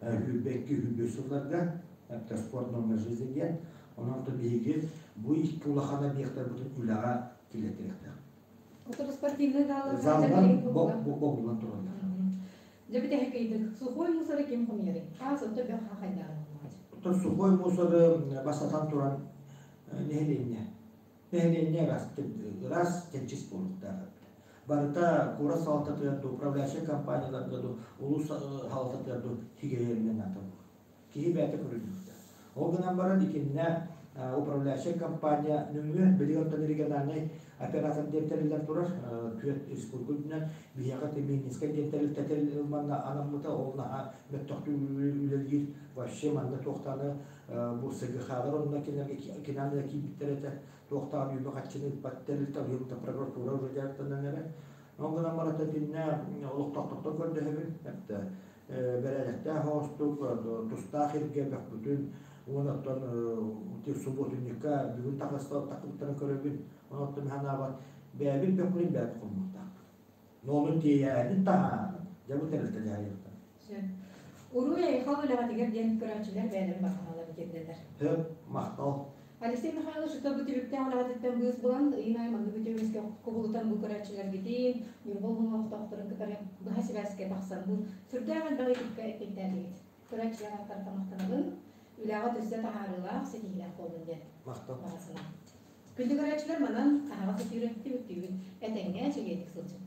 Сүүрбэкки сүүрбэ сылларга это спорт номер жизни диэн. Онон биһиги бу икки улахан объектарбытын үлэҕэ киллэртиэхтээх. Отор спортивный заллар Заллар бобуллан тураллар. Дьэ бүтэһик ыйдык. Сухой мусоры ким хомуйарый? Хаас отто бөх хахайдааҕын Оттон сухой мусоры бастатан туран нэһилиэнньэ. Нэһилиэнньэ ыраас, ыраас чэнчис буолуохтаах. Барыта куорат салалтатыгар ду, управляющай компанияларга ду, улуус салалтатыгар ду хигиенинэн наада буолар. Киһи бэйэтэ көрүллүөхтээх. Ол гынан баран итиннэ управляющай компания нөҥүө билигин оттон региональнай оператор диэн тэриллэн турар түөрт республика үрдүнэн биһиэхэ Тимининскэй диэн тэрилтэ манна анаммыта ол наһаа мөлтөхтүк үлэлиир вообще манна туохтааны бу СГХ-лар онно кинилэргэ кинилэр киирбиттэр этэ туохтаан үбү хаччыны ыыппат тэрилтэ уйумта прокуратура уже дьарыктанан эрэ ол гынан баран итиннэ олохтоохтортон көрдөһөбүн бэрээдэктээх оҕустук тустаах иргэ бөхпүтүн уон оттон субуотунньукка бүгүн тахыста тахыбыттарын көрөбүн онон ханаабат бэйэбит бөхпүтүн бэйэбит хоммуттаахпыт но ону тиэйээнин таһаанын дьэ бу тэрилтэ дьаһайыахтаах. Уруй айхал үлэҕитигэр диэн көрөөччүлэр бэйэлэрин баҕаналарын тиэрдэллэр. Хөп, махтал. Алексей Михайлович ото бу түбүктээх үлэҕититтэн быыс булан, ыйын аайы маннык үтүөмүскэ кубулутан бу көрөөччүлэргитин, Ньурба улууһун олохтоохторун кытары быһа сибээскэ тахсан бу сүрдээх элбэх ыйытыкка эппиэттээтигит. Көрөөччүлэр ааттарыттан махтанабын. Үлэҕэ өссө таһаарыылаах, ситиһиилээх буоллун диэн. Махтал. Баҕа санаа. Күндү көрөөччүлэр манан аһаҕас эфиры түмүктүүбүт. Этэҥҥэ, чэгиэнник сылдьыҥ.